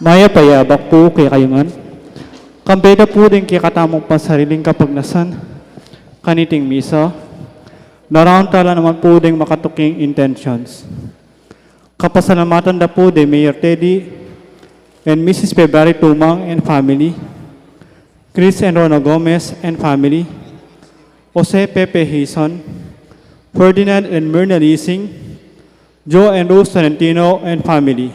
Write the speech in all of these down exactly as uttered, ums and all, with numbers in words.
Mayap a yabak pu kekayu ngan. Kambe da pu ding kekatamung pansariling kapagnasan kaniting misa, daraun tala naman pu ding makatuking intentions. Kapasalamatan da pu di Mayor Teddy and Missus February Tumang and family, Chris and Rona Gomez and family, Jose Pepe Hison, Ferdinand and Myrna Lising, Joe and Rose Tolentino and family.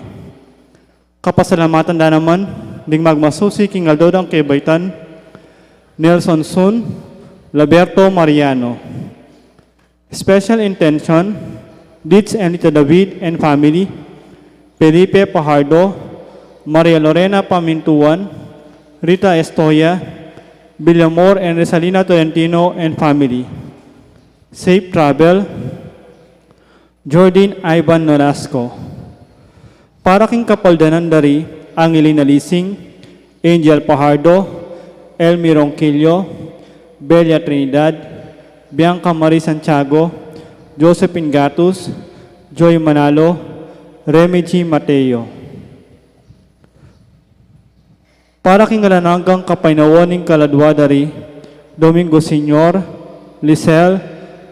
Kapasalamatan da naman ding magmasusi king aldo dang kebaitan, Nelson Sun, Laberto Mariano. Special intention, Ditz and Lita David and family, Felipe Pajardo, Maria Lorena Pamintuan, Rita Estoya, Villamor and Resalina Tolentino and family. Safe travel, Jordan Ivan Nolasco. Para king kapaldanan dari, Angelina Lising, Angel Pajardo, Elmi Ronquillo, Belia Trinidad, Bianca Marie Santiago, Josephine Gatus, Joy Manalo, Remy G Mateo. Para king alang anggang kapaynawan ning kaladua dari, Domingo Senior, Lisel,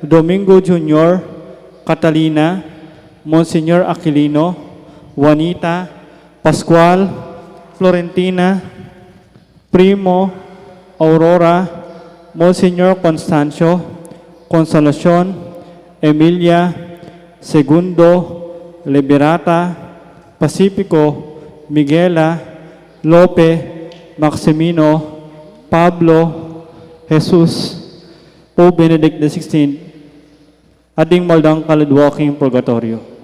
Domingo Junior, Catalina, Monsignor Aquilino, Juanita, Pascual, Florentina, Primo, Aurora, Monsignor Constancio, Consolacion, Emilia, Segundo, Liberata, Pacifico, Miguela, Lope, Maximino, Pablo, Jesus, Pope Benedict the sixteenth, at ding maldang kaladua king purgatorio.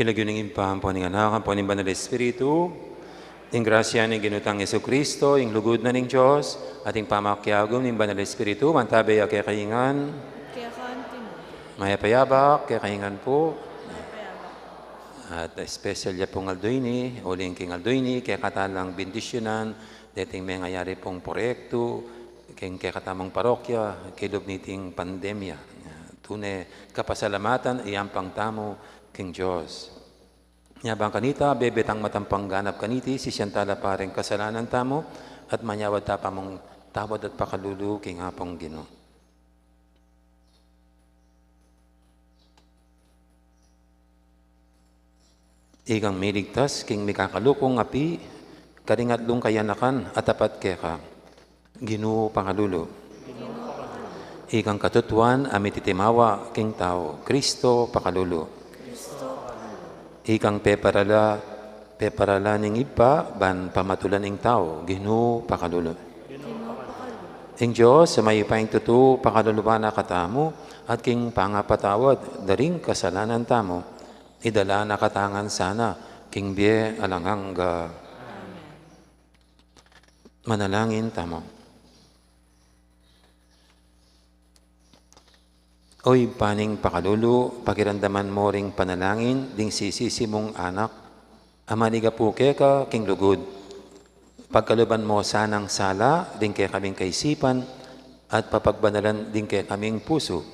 Lagyu ning Ibpa, ampo ning Anak, ampo ning Banal Espiritu. Ing grasya ning Ginu tang Jesucristo, ing lugud na ning Dios, at ing pamakiagum ning Banal Espiritu, mantabe ya kekayu ngan. Keka naman pu. Mayap a yabak kekayu ngan pu. Mayap a yabak. At espesyal ya pung aldo ini, uling king aldo ini, kekatamu lang bendisyunan deting mengayari pung proyektu king kekatamung parokya, kilub niting pandemya. Tune kapasalamatan, iyampang tamu king Dios. Nya bang kanita, bebe tang matampang ganap kaniti, sisian tala pa ring kasalanan tamu, at manyawad ta pa mung tawad at pakalulu king Apung Ginu. Ikang miligtas king mikakalukung api, karing atlung kayanakan a tapat keka, Ginu, pakalulu. Ikang katutuan a mititimawa king tau, Kristo, pakalulu. Ikang peparala, peparala ning Ibpa ban pamatulan ing tau, Ginu, pakalulu. Ing Dios a mayupayang tutu, pakaluluan na katamu, at king pangapatawad da ring kasalanan tamu, idala na katamu ngan sana king bie alang angga. Manalangin tamu. O Ibpa ning pakalulu, pakiramdaman mu ring panalangin ding sisisi mung anak a manigapu keka king lugud. Pagkaluban mu sanang sala ding kekaming kaisipan at papagbanalan ding kekaming pusu.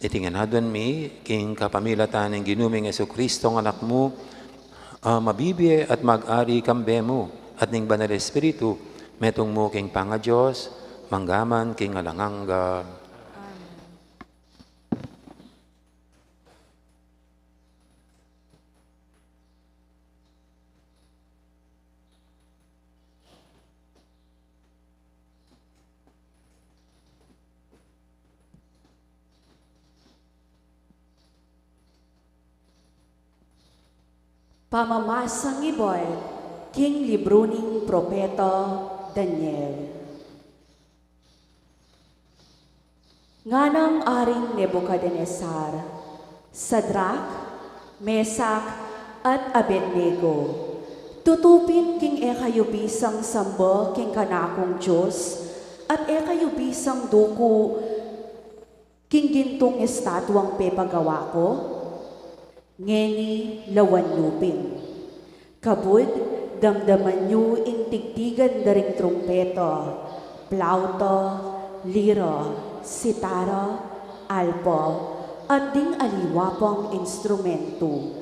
Iti ngan aduan mi king kapamilatan ning Ginu ming Jesucristo a Anak mu, a mabibie at mag-ari kambe mu at ning Banal Espiritu, metung mu king pangaDios, mangga man king alang angga. Amen. Pamamasa ngibat king libru ning propeta Daniel. Nganang Aring Nebucadnezzar, Sadrak, Mesak, at Abednego, tutu pin king e kayu bisang samba king kanakung Dios, at e kayu bisang duku king gintung estatuang pepagawa ku? Ngeni lawan yu pin. Kabud, damdaman yu ing tigtigan da ring trumpeta, plauta, lira, sitara, alpa, at ding aliwa pang instrumentu.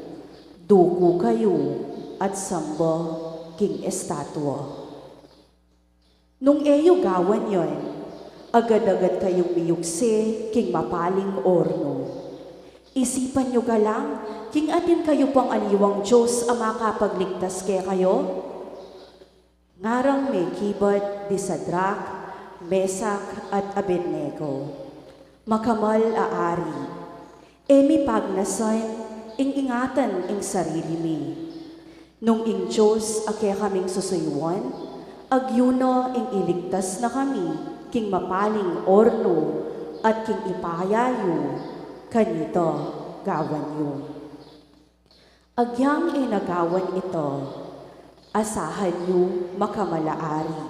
Duku kayu at samba king estatua. Nung e yu gawan yan, agad-agad kayung miyukse king mapaling ornu. Isipan yu galang, king atin kayu pang aliwang dios a makapagligtas kekayu? Ngarang mekibat di Sadrak, Mesak, at Abednego, Makamal a ari, e mi pagnasan ing ingatan ing sarili mi. Nung ing Dios a kekaming susuyuan, agyu na ing iligtas na kami king mapaling ornu at king ipaya yu, kanita gawan yu. Agyang e na gawan ita, asahan yu, makamal a ari,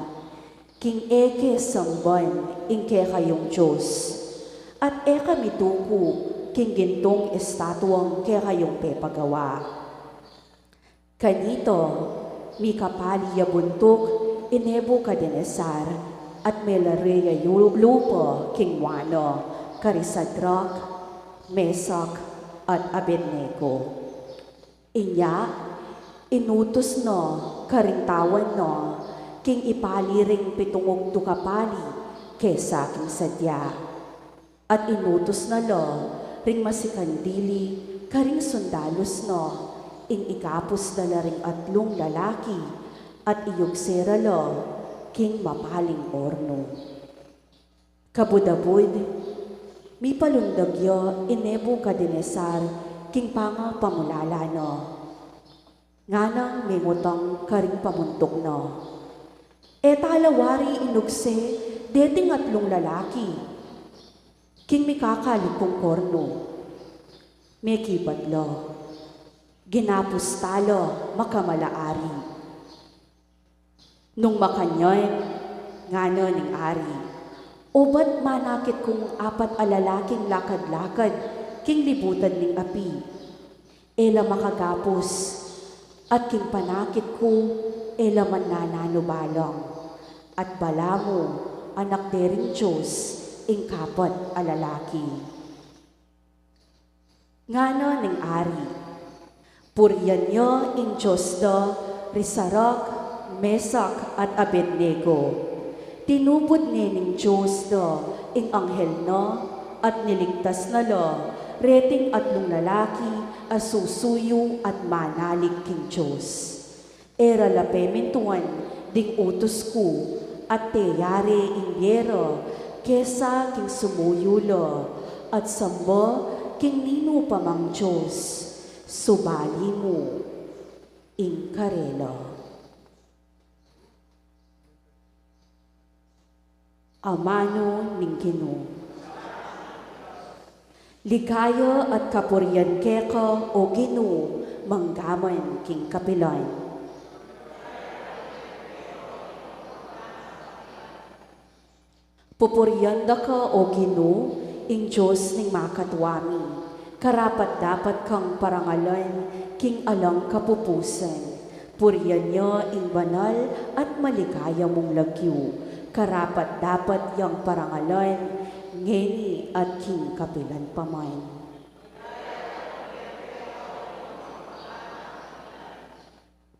king e ke samban ing kekayung Dios, at e ka miduku king gintung estatuang kekayung pepagawa. Kanita, mikapali ya buntuk i Nebucadnezzar, at melare ya yu-, lupa king wanu, kari Sadrak, Mesak, at Abednego. Inya, inutus na karing tawan na king ipali ring pitung ugtu kapali kesa king sadya. At inutus na la ring masikan dili karing sundalus na, ing ikapus da la ring atlung lalaki, at iyugse ra la king mapaling ornu. Kabud-abud, mipalundag ya i Nebucadnezzar king pangapamulala na. Nganang mengutang karing pamuntuk na, "E tala wari inugse deting atlung lalaki king mikakalikung kornu?" Mekibat la, Ginapus tala makamalaari. Nung makanyan, ngana ning ari, "O ba't manakit kung apat a lalaking lakad-lakad king libutan ning api? E la makagapus, at king panakit ku, e la man nananu balang, at balamu anak de ring Dios ing kapat a lalaki." Ngana ning ari, "Purian ya ing Dios da ri Sadrac, Mesac, at Abednego. Tinupud ne ning Dios da ing anghel na, at niligtas na la reting atlung lalaki a susuyu at manalig king Dios. E ra la pemintuan ding utus ku, at teyari ing bie ra kesa king sumuyu la at samba king ninu pa mang dios, subali mu ing karela." Amanu ning Ginu. Ligaya at kapurian keka, O Ginu, manggaman king kapilan. Pupurian da ka, O Ginu, ing Dios ning makatua mi, karapat-dapat kang parangalan king alang kapupusan. Purian ya ing banal at maligaya mung lagyu, karapat-dapat yang parangalan, ngeni at king kapilan pa man.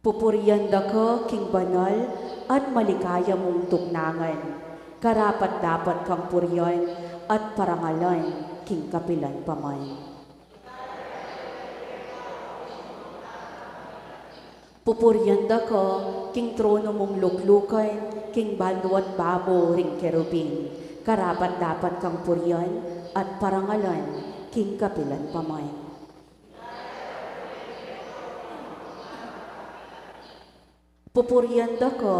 Pupurian da ka king banal at maligaya mung tuknangan, karapat-dapat kang purian at parangalan king kapilan pa man. Pupurian da ka king trono mung luklukan, king banu at babo ring kerubim, karapat-dapat kang purian at parangalan king kapilan pa man. Pupurian da ka,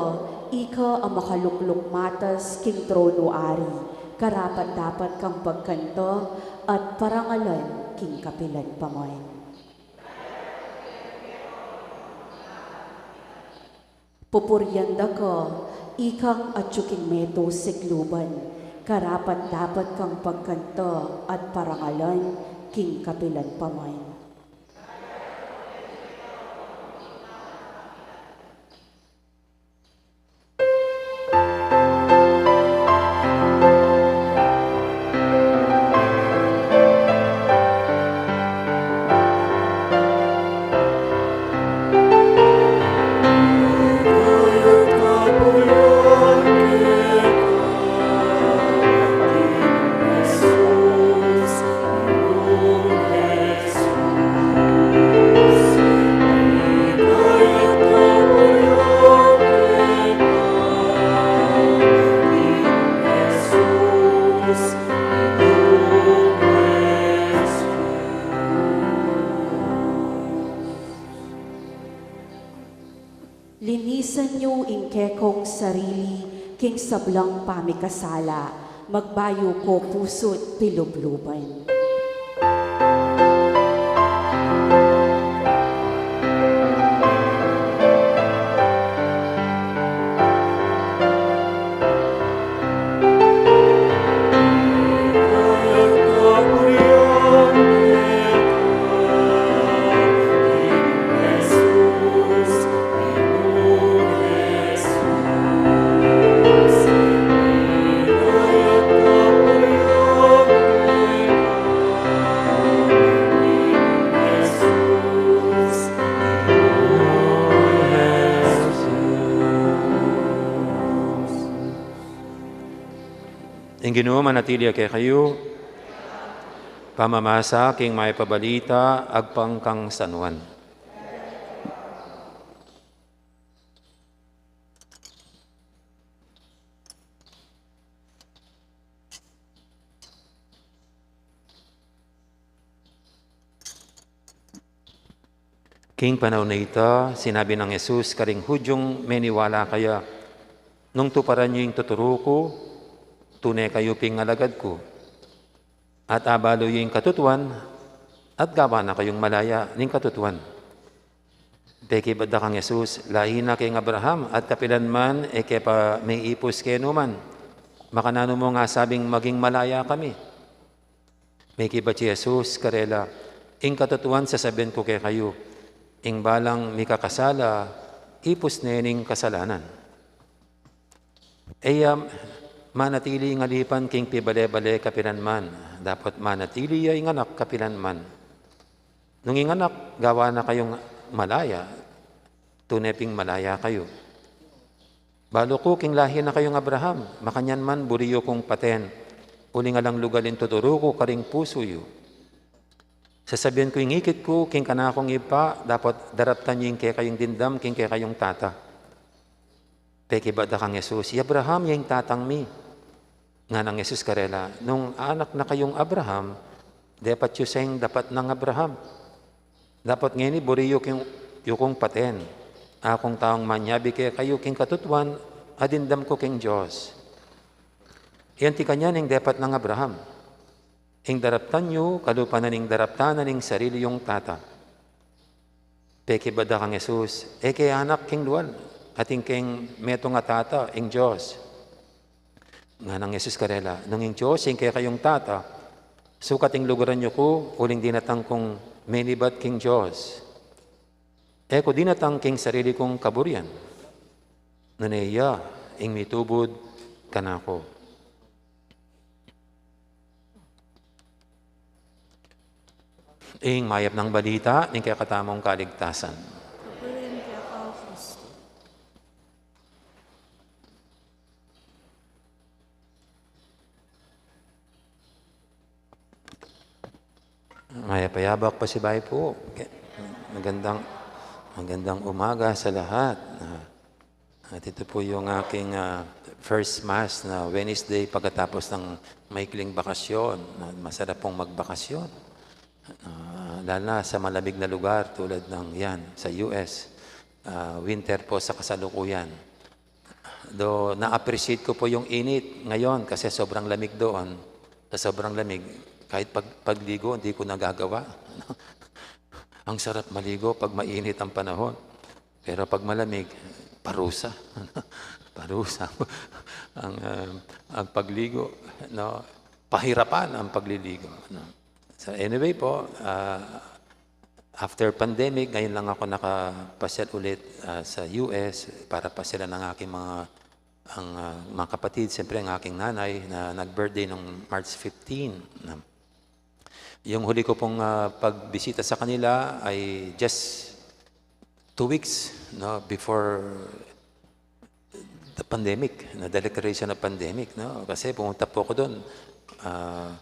ika a makalukluk matas king trono ari, karapat-dapat kang pagkanta at parangalan king kapilan pa man. Pupurian da ka, ikang atyu king meto sikluban, karapat-dapat kang pagkanta at parangalan king kapilan pa man. Linisan yu ing kekong sarili king sablang pamikasala, magbayu ko pusu't pilubluban. Ing Ginu manatili ya kekayu. Pamamasa king Mayap a Balita agpang kang San Juan. King panaun a ita, sinabi nang Jesus karing Hudyung meniwala kaya, "Nung tuparan yu ing tuturu ku, tune kayu pin alagad ku. At abalu yu ing katutuan, at gawan na kayung malaya ning katutuan." Pekibat da kang Jesus, "Lahi na keng Abraham, at kapilan man e ke pa meipus kenu man. Makananu mung asabing maging malaya kami?" Mekibat i Jesus karela, "Ing katutuan sasabian ku kekayu, ing balang mikakasala, ipus ne ning kasalanan." E ya manatili ing alipan king pibale-bale kapilan man, dapot manatili ya ing anak kapilan man. Nung ing anak gawa na kayung malaya, tune ping malaya kayu. Balu ku king lahi na kayung Abraham, makanyan man buri yu kung paten, uling alang lugal ing tuturu ku karing pusu yu. Sasabian ku ing ikit ku king kanakung Ibpa, dapot daraptan yu ing kekayung dimdam king kekayung tata. Pekibat da kang Jesus, "I Abraham ya ing tatang mi." Nganang Jesus karela, "Nung anak na kayung Abraham, depat yu seng dapat nang Abraham. Dapot ngeni buri yu king, yu kung paten. Akung taung manyabi kekayu king katutuan a dimdam ku king Dios. Iyan ti kanyan ing depat nang Abraham. Ing daraptan yu, kalupa na ning daraptan na ning sarili yung tata." Pekibat da kang Jesus, "E ke anak king lual, atin keng metung a tata, ing Dios." Nganang Jesus karela, "Nung ing Dios ing kekayung tata, sukat ing lugaran yu ku, uling dinatang kung menibat king Dios. E ku dinatang king sarili kung kaburian. Nune iya ing mitubud kanaku." Ing mayap nang balita ning kekatamung kaligtasan. Papurian ka, O Kristo. Mayap a yabak pasibayu pu. Magandang, magandang umaga sa lahat. Ah, at ito po yung aking, ah, first mass na Wednesday pagkatapos ng maikling bakasyon. Na masarap pong magbakasyon. Ah, lalo na sa malamig na lugar tulad ng yan, sa U S. Ah, winter po sa kasalukuyan. Though na-appreciate ko po yung init ngayon kasi sobrang lamig doon. Sa sobrang lamig, kahit pag-, pagligo, hindi ko nagagawa. Ang sarap maligo pag mainit ang panahon. Pero pag malamig, parusa. Parusa ang, ah, ang pagligo, no? Pahirapan ang pagliligo, no? So anyway po, ah, after pandemic, ngayon lang ako nakapasyal ulit, ah, sa U S para pasyalan ang aking mga, ang, ah, mga kapatid, siyempre ang aking nanay na nag-birthday nung March fifteen, no? Yung huli ko pong, ah, pagbisita sa kanila ay just two weeks, no, before the pandemic, na declaration of pandemic, no? Kasi pumunta po ako doon, ah,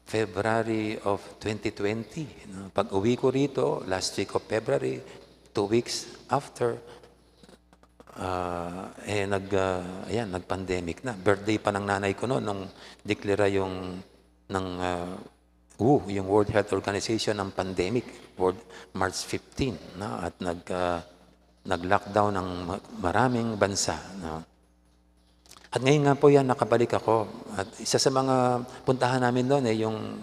February of twenty twenty, no? Pag-uwi ko rito, last week of February, two weeks after, ah, eh, nag-, ah, ayan, nag-pandemic na. Birthday pa ng nanay ko noon nung deklara yung ng, ah, W H O, yung World Health Organization, ng pandemic, World, March fifteen, no? At nag-, ah, nag-lockdown ang ma-, maraming bansa, no? At ngayon nga po yan, nakabalik ako. At isa sa mga puntahan namin doon ay yung,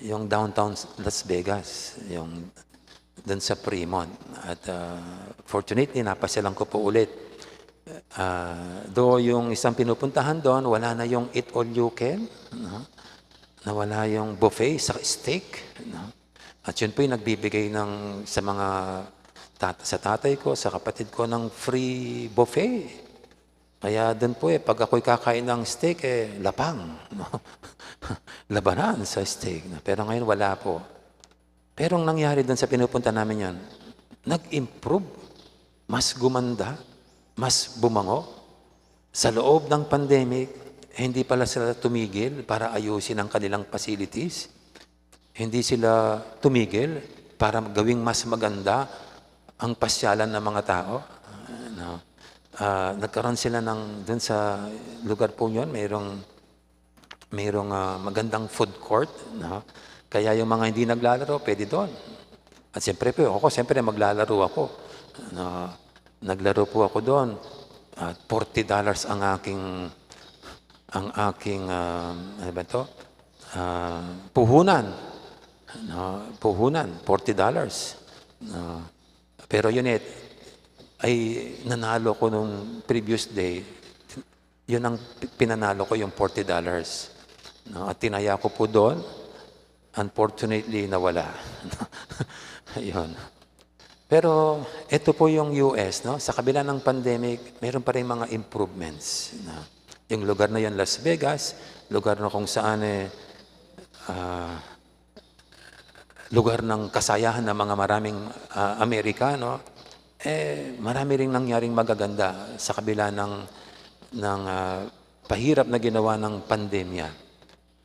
yung downtown Las Vegas, yung doon sa Fremont. At, ah, fortunately, napasyalan ko po ulit. Ah, though yung isang pinupuntahan doon, wala na yung eat all you can, no? Nawala yung buffet sa steak, no? At yun po yung nagbibigay ng, sa mga tat-, sa tatay ko, sa kapatid ko, ng free buffet. Kaya doon po eh, pag ako'y kakain ng steak, eh, lapang, no? Labanan sa steak, no? Pero ngayon wala po. Pero ang nangyari doon sa pinupunta namin yan, nag-improve, mas gumanda, mas bumango. Sa loob ng pandemic, eh, hindi pala sila tumigil para ayusin ang kanilang facilities. Hindi sila tumigil para gawing mas maganda ang pasyalan ng mga tao. No? Ah, nagkaroon sila ng, dun sa lugar po yun, mayroong, mayroong, ah, magandang food court. No? Kaya yung mga hindi naglalaro, pwede doon. At siyempre po, ako, siyempre maglalaro ako. No? Naglaro po ako doon. At forty dollars ang aking, ang aking, ah, ano ba to? Ah, puhunan. No? Puhunan, forty dollars. No? Pero yun eh, ay nanalo ko nung previous day, yun ang pi-, pinanalo ko, yung forty dollars. No? At tinaya ko po doon. Unfortunately, nawala. Ayun. Pero ito po yung U S, no? Sa kabila ng pandemic, meron pa rin mga improvements. No? Yung lugar na yan, Las Vegas, lugar na kung saan, eh, ah, lugar ng kasayahan ng mga maraming, ah, Amerikano, eh, marami ring nangyaring magaganda sa kabila ng, ng, ah, pahirap na ginawa ng pandemya.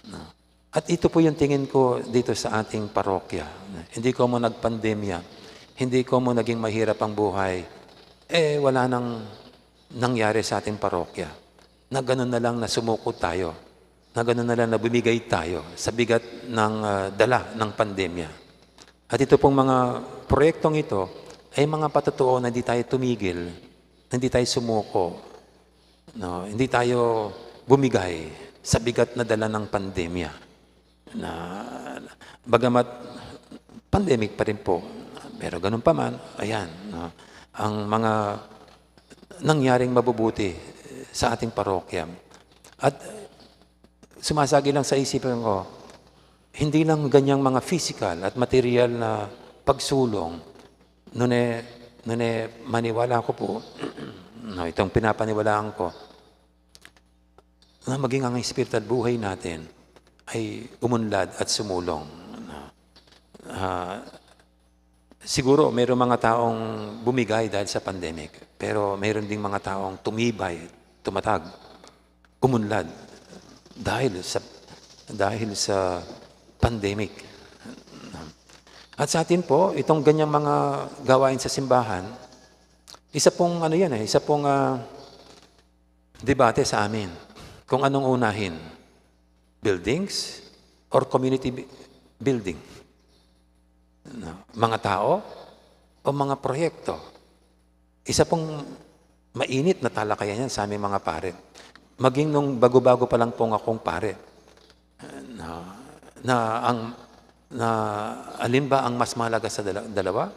No? At ito po yung tingin ko dito sa ating parokya. Hindi ko mo nagpandemya, hindi ko mo naging mahirap ang buhay, eh, wala nang nangyari sa ating parokya. Na ganun na lang na sumuko tayo, na ganun na lang na bumigay tayo sa bigat ng, ah, dala ng pandemya. At ito pong mga proyektong ito ay mga patotoo na hindi tayo tumigil, na hindi tayo sumuko, no? Hindi tayo bumigay sa bigat na dala ng pandemya. Na, bagamat pandemic pa rin po, pero ganun pa man, ayan, no? Ang mga nangyaring mabubuti sa ating parokya. At sumasagi lang sa isipan ko, hindi lang ganyang mga physical at material na pagsulong, nune, nune maniwala ko po, no, itong pinapaniwalaan ko, na maging ang espiritual buhay natin ay umunlad at sumulong. No? Ah, siguro mayroong mga taong bumigay dahil sa pandemic, pero mayroon ding mga taong tumibay, tumatag, umunlad dahil sa, dahil sa pandemic. At sa atin po, itong ganyang mga gawain sa simbahan, isa pong ano yan eh, isa pong, ah, debate sa amin kung anong unahin, buildings or community bi-, building. No? Mga tao o mga proyekto? Isa pong mainit na talakayan yan sa aming mga pare. Maging nung bago-bago pa lang pong akong pare, na, na ang, na alin ba ang mas mahalaga sa dala-, dalawa?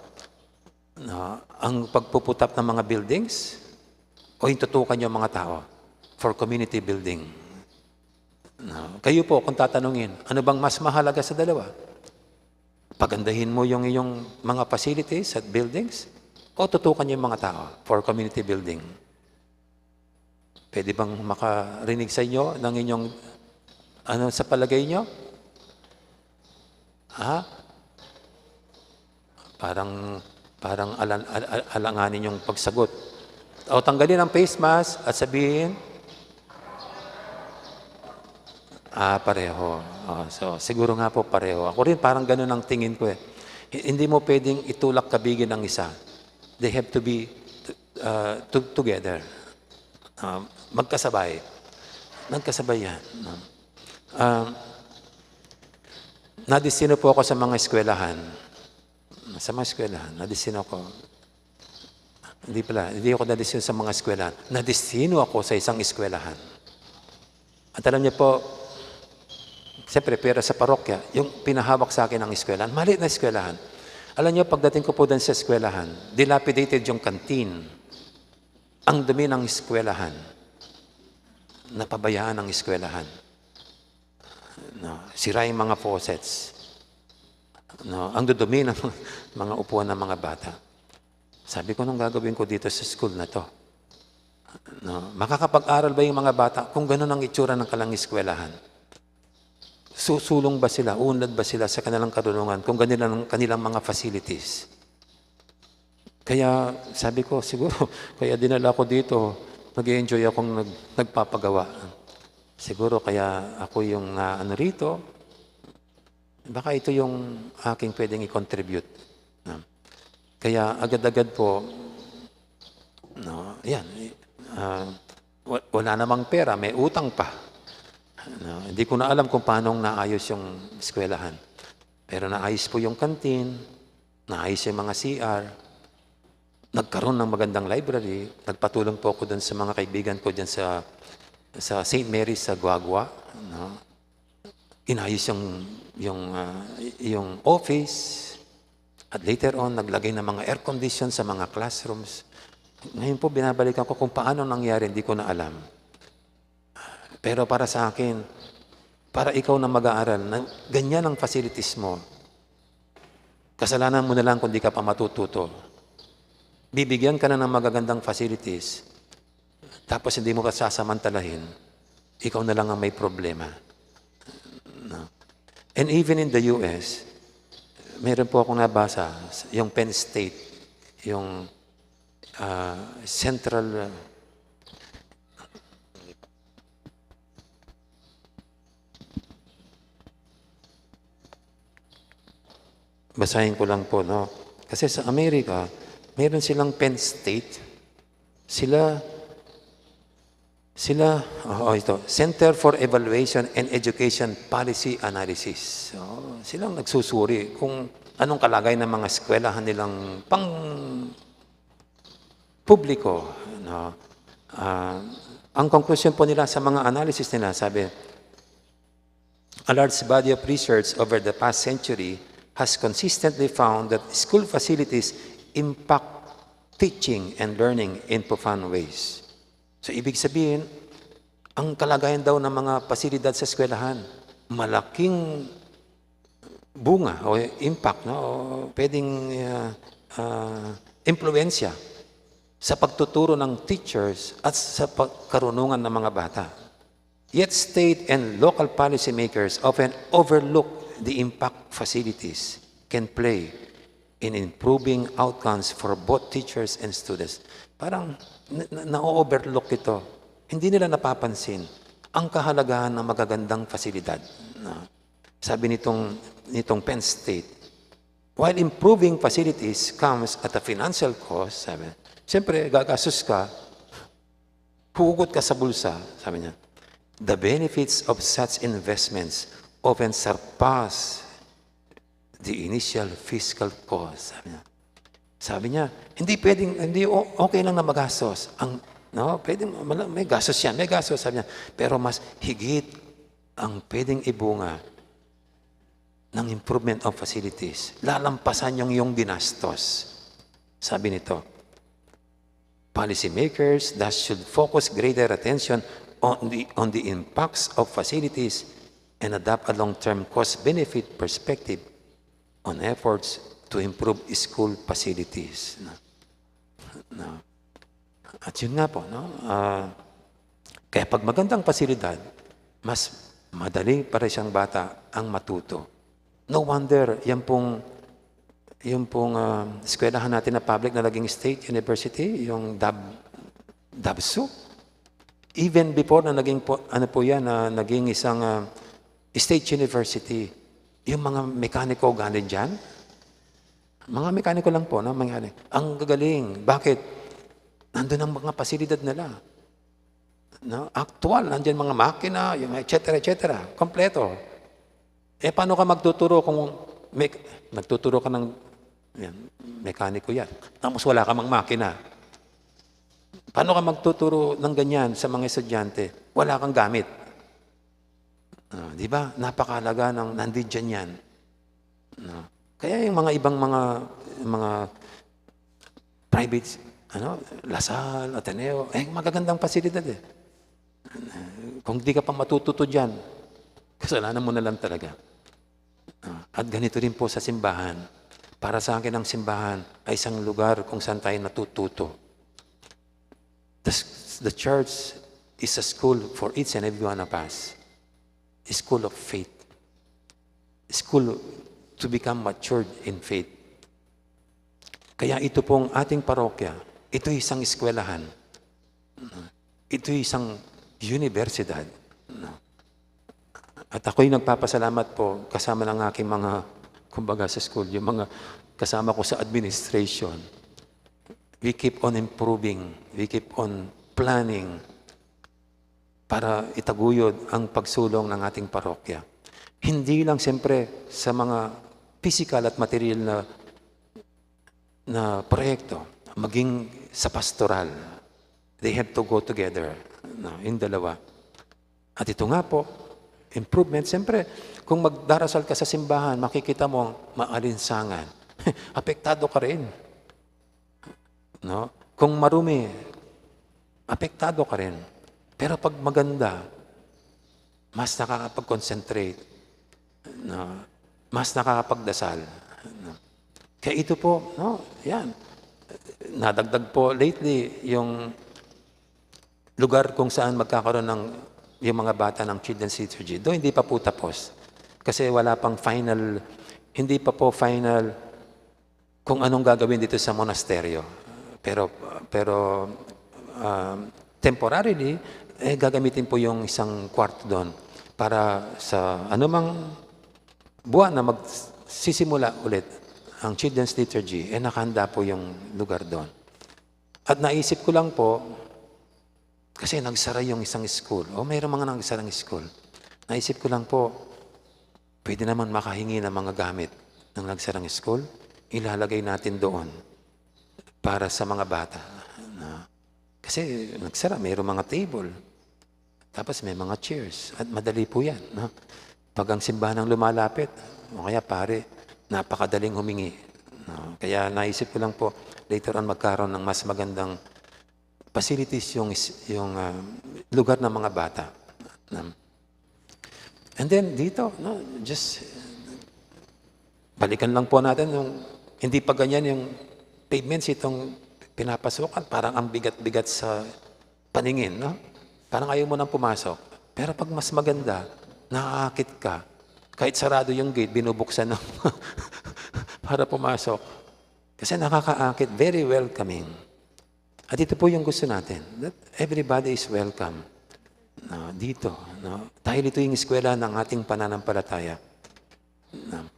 Na ang pagpuputap ng mga buildings o yung tutukan yung mga tao for community building? Na, kayo po, kung tatanungin, ano bang mas mahalaga sa dalawa? Pagandahin mo yung iyong mga facilities at buildings o tutukan yung mga tao for community building? Pwede bang makarinig sa inyo ng inyong, ano sa palagay nyo? Ha? Parang, parang alan-, al-, al-, alanganin yung pagsagot. O, tanggalin ang face mask at sabihin, ah, pareho. O, so, siguro nga po pareho. Ako rin, parang ganun ang tingin ko eh. Hi-, hindi mo pwedeng itulak kabigin ang isa. They have to be, uh, to-, together. Ah, magkasabay. Magkasabay yan, no? Ah, nadestino po ako sa mga eskwelahan. Sa mga eskwelahan, nadestino ako. Hindi pala, hindi ako nadestino sa mga eskwelahan. Nadestino ako sa isang eskwelahan. At alam niyo po, siyempre, pera sa parokya, yung pinahawak sa akin ng eskwelahan, maliit na eskwelahan. Alam niyo, pagdating ko po doon sa eskwelahan, dilapidated yung canteen. Ang dumi ng eskwelahan. Napabayaan ang eskwelahan. No, sira yung mga faucets. No, ang dudumi ng mga upuan ng mga bata. Sabi ko, "Anong gagawin ko dito sa school na 'to?" No, makakapag-aral ba yung mga bata kung ganun ang itsura ng kanilang eskwelahan? Susulong ba sila? Uunlad ba sila sa kanilang karunungan kung ganun ang kanilang mga facilities? Kaya sabi ko, "Siguro, kaya dinala ko dito, nag-e-enjoy akong nag-, nagpapagawa. Siguro kaya ako yung, ah, ano rito, baka ito yung aking pwedeng i-contribute." No? Kaya agad-agad po, no, yan, ah, wa-, wala namang pera, may utang pa. No? Hindi ko na alam kung paano naayos yung eskwelahan. Pero naayos po yung canteen, naayos yung mga C R, nagkaroon ng magandang library. Nagpatulong po ako dun sa mga kaibigan ko dyan sa, sa Saint Mary's sa Guagua, no? Inayos yung, yung, ah, yung office. At later on, naglagay ng mga air condition sa mga classrooms. Ngayon po, binabalikan ko kung paano nangyari, hindi ko na alam. Pero para sa akin, para ikaw na mag-aaral, na ganyan ang facilities mo, kasalanan mo na lang kung di ka pa matututo. Bibigyan ka na ng magagandang facilities, tapos hindi mo pa sasamantalahin, ikaw na lang ang may problema. No? And even in the U S, meron po akong nabasa, yung Penn State, yung ah, central, ah, basahin ko lang po, no? Kasi sa Amerika, meron silang Penn State. Sila, sila, oo, ito, Center for Evaluation and Education Policy Analysis. So, silang nagsusuri kung anong kalagay ng mga eskwelahan nilang pang publiko, no? Ah, ang konklusyon po nila sa mga analysis nila, sabi, a large body of research over the past century has consistently found that school facilities impact teaching and learning in profound ways. So, ibig sabihin, ang kalagayan daw ng mga pasilidad sa eskwelahan, malaking bunga o impact, no? O pwedeng, ah, ah, impluwensya sa pagtuturo ng teachers at sa pag-, karunungan ng mga bata. Yet state and local policymakers often overlook the impact facilities can play in improving outcomes for both teachers and students. Parang na, na, na-overlook ito. Hindi nila napapansin ang kahalagahan ng magagandang pasilidad. No? Sabi nitong, nitong Penn State, "While improving facilities comes at a financial cost," sabi, siyempre, gagastos ka, hugot ka sa bulsa, sabi niya, "the benefits of such investments often surpass the initial fiscal cost," sabi niya. Sabi niya, "Hindi pwedeng, hindi, o-, okay lang na magastos. Ang, no, pwedeng mala-, may gastos yan, may gastos," sabi niya. "Pero mas higit ang pwedeng ibunga ng improvement of facilities. Lalampasan yung, yung ginastos." Sabi nito, "Policymakers thus should focus greater attention on the, on the impacts of facilities and adopt a long-term cost-benefit perspective on efforts to improve school facilities." No? No? At yun nga po, no? Ah, kaya pag magandang pasilidad, mas madali para isang bata ang matuto. No wonder, yan pong, yung pong, ah, eskwelahan natin na public na naging state university, yung Dab-, DABSU. Even before na naging po, ano po yan, na naging isang, ah, state university, yung mga mekaniko galing dyan, mga mekaniko lang po, no? Mga, ang gagaling. Bakit? Nandun ang mga pasilidad nila. No? Aktual, nandiyan mga makina, yung et cetera, et cetera. Kompleto. Eh, paano ka magtuturo kung may, nagtuturo ka ng, yan, mekaniko yan. Tapos wala ka mang makina. Paano ka magtuturo ng ganyan sa mga estudyante? Wala kang gamit. Ah, di ba? Napakahalaga ng nandiyan yan. No? Kaya yung mga ibang mga, mga private, ano, La Salle, Ateneo, eh, magagandang pasilidad eh. Kung di ka pa matututo dyan, kasalanan mo na lang talaga. Ah, at ganito rin po sa simbahan. Para sa akin, ang simbahan ay isang lugar kung saan tayo natututo. The, the church is a school for each and every one of us. A school of faith. A school to become matured in faith. Kaya ito pong ating parokya, ito isang eskwelahan. Ito isang universidad. At ako'y nagpapasalamat po kasama ng aking mga, kumbaga sa school, yung mga kasama ko sa administration. We keep on improving. We keep on planning para itaguyod ang pagsulong ng ating parokya. Hindi lang siyempre sa mga pisikal at material na, na proyekto, maging sa pastoral. They have to go together, no, yung dalawa. At ito nga po, improvement. Siyempre, kung magdarasal ka sa simbahan, makikita mo maalinsangan. Apektado ka rin. No? Kung marumi, apektado ka rin. Pero pag maganda, mas nakakapag-concentrate, no? Mas nakakapagdasal, no? Kaya ito po, no? Yan. Nadagdag po lately yung lugar kung saan magkakaroon ng yung mga bata ng Children's Liturgy. Doon hindi pa po tapos. Kasi wala pang final, hindi pa po final kung anong gagawin dito sa monasteryo. Pero, pero, um, temporarily, eh, gagamitin po yung isang kwarto doon para sa anumang buwan na magsisimula ulit ang Children's Liturgy, eh, nakahanda po yung lugar doon. At naisip ko lang po, kasi nagsara yung isang school. O, mayroong mga nagsarang school. Naisip ko lang po, pwede naman makahingi ng mga gamit ng nagsarang school, ilalagay natin doon para sa mga bata. Na, kasi nagsara, mayroong mga table. Tapos may mga chairs. At madali po yan. No? Pag ang simbahan ang lumalapit, o kaya pare, napakadaling humingi. No? Kaya naisip ko lang po, later on magkaroon ng mas magandang facilities yung, is- yung ah, lugar ng mga bata. Um, and then dito, no, just balikan lang po natin yung hindi pa ganyan yung pavements itong pinapasukan. Parang ang bigat-bigat sa paningin, no? Parang ayaw mo nang pumasok. Pero pag mas maganda, naaakit ka. Kahit sarado yung gate, binubuksan ng para pumasok. Kasi nakakaakit, very welcoming. At ito po yung gusto natin, that everybody is welcome. No, dito, no? Dahil ito yung eskwela ng ating pananampalataya. No?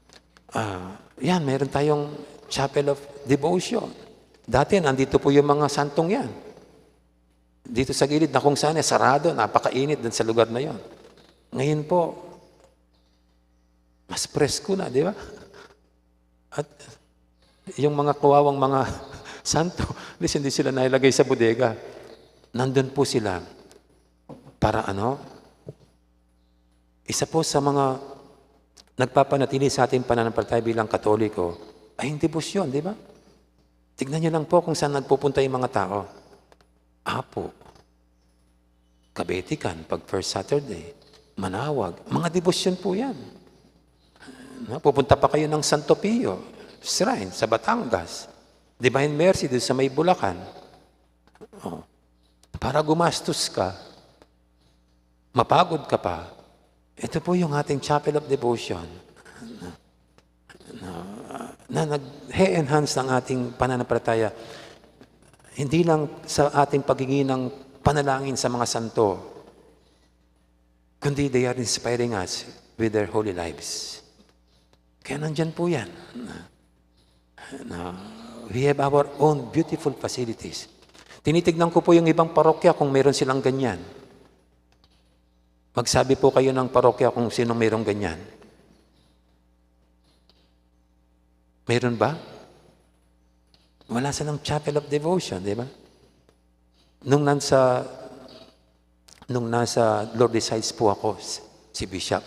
Ah, yan, meron tayong Chapel of Devotion. Dati, nandito po yung mga santong yan. Dito sa gilid na kung saan, eh, sarado, napakainit dun sa lugar na yon. Ngayon po, mas presko na, di ba? At yung mga kawawang mga santo, at least hindi sila nailagay sa bodega. Nandun po sila para ano? Isa po sa mga nagpapanatili sa ating pananampalataya bilang Katoliko ay yung debosyon, di ba? Tignan niyo lang po kung saan nagpupunta yung mga tao. Apo, Kabetikan, pag first Saturday, Manawag, mga debosyon po yan. No? Pupunta pa kayo ng Santo Pio Shrine sa Batangas, Divine Mercy doon sa may Bulacan. Oh. Para gumastos ka, mapagod ka pa, ito po yung ating Chapel of Devotion na, na nag-e-enhance ng ating pananampalataya. Hindi lang sa ating paghingi ng panalangin sa mga santo, kundi they are inspiring us with their holy lives. Kaya nandyan po yan. Na, we have our own beautiful facilities. Tinitignan ko po yung ibang parokya kung meron silang ganyan. Magsabi po kayo ng parokya kung sino meron ganyan. Meron ba? Wala silang Chapel of Devotion, di ba? Nung nasa, nung nasa Lourdes Heights po ako, si, si Bishop,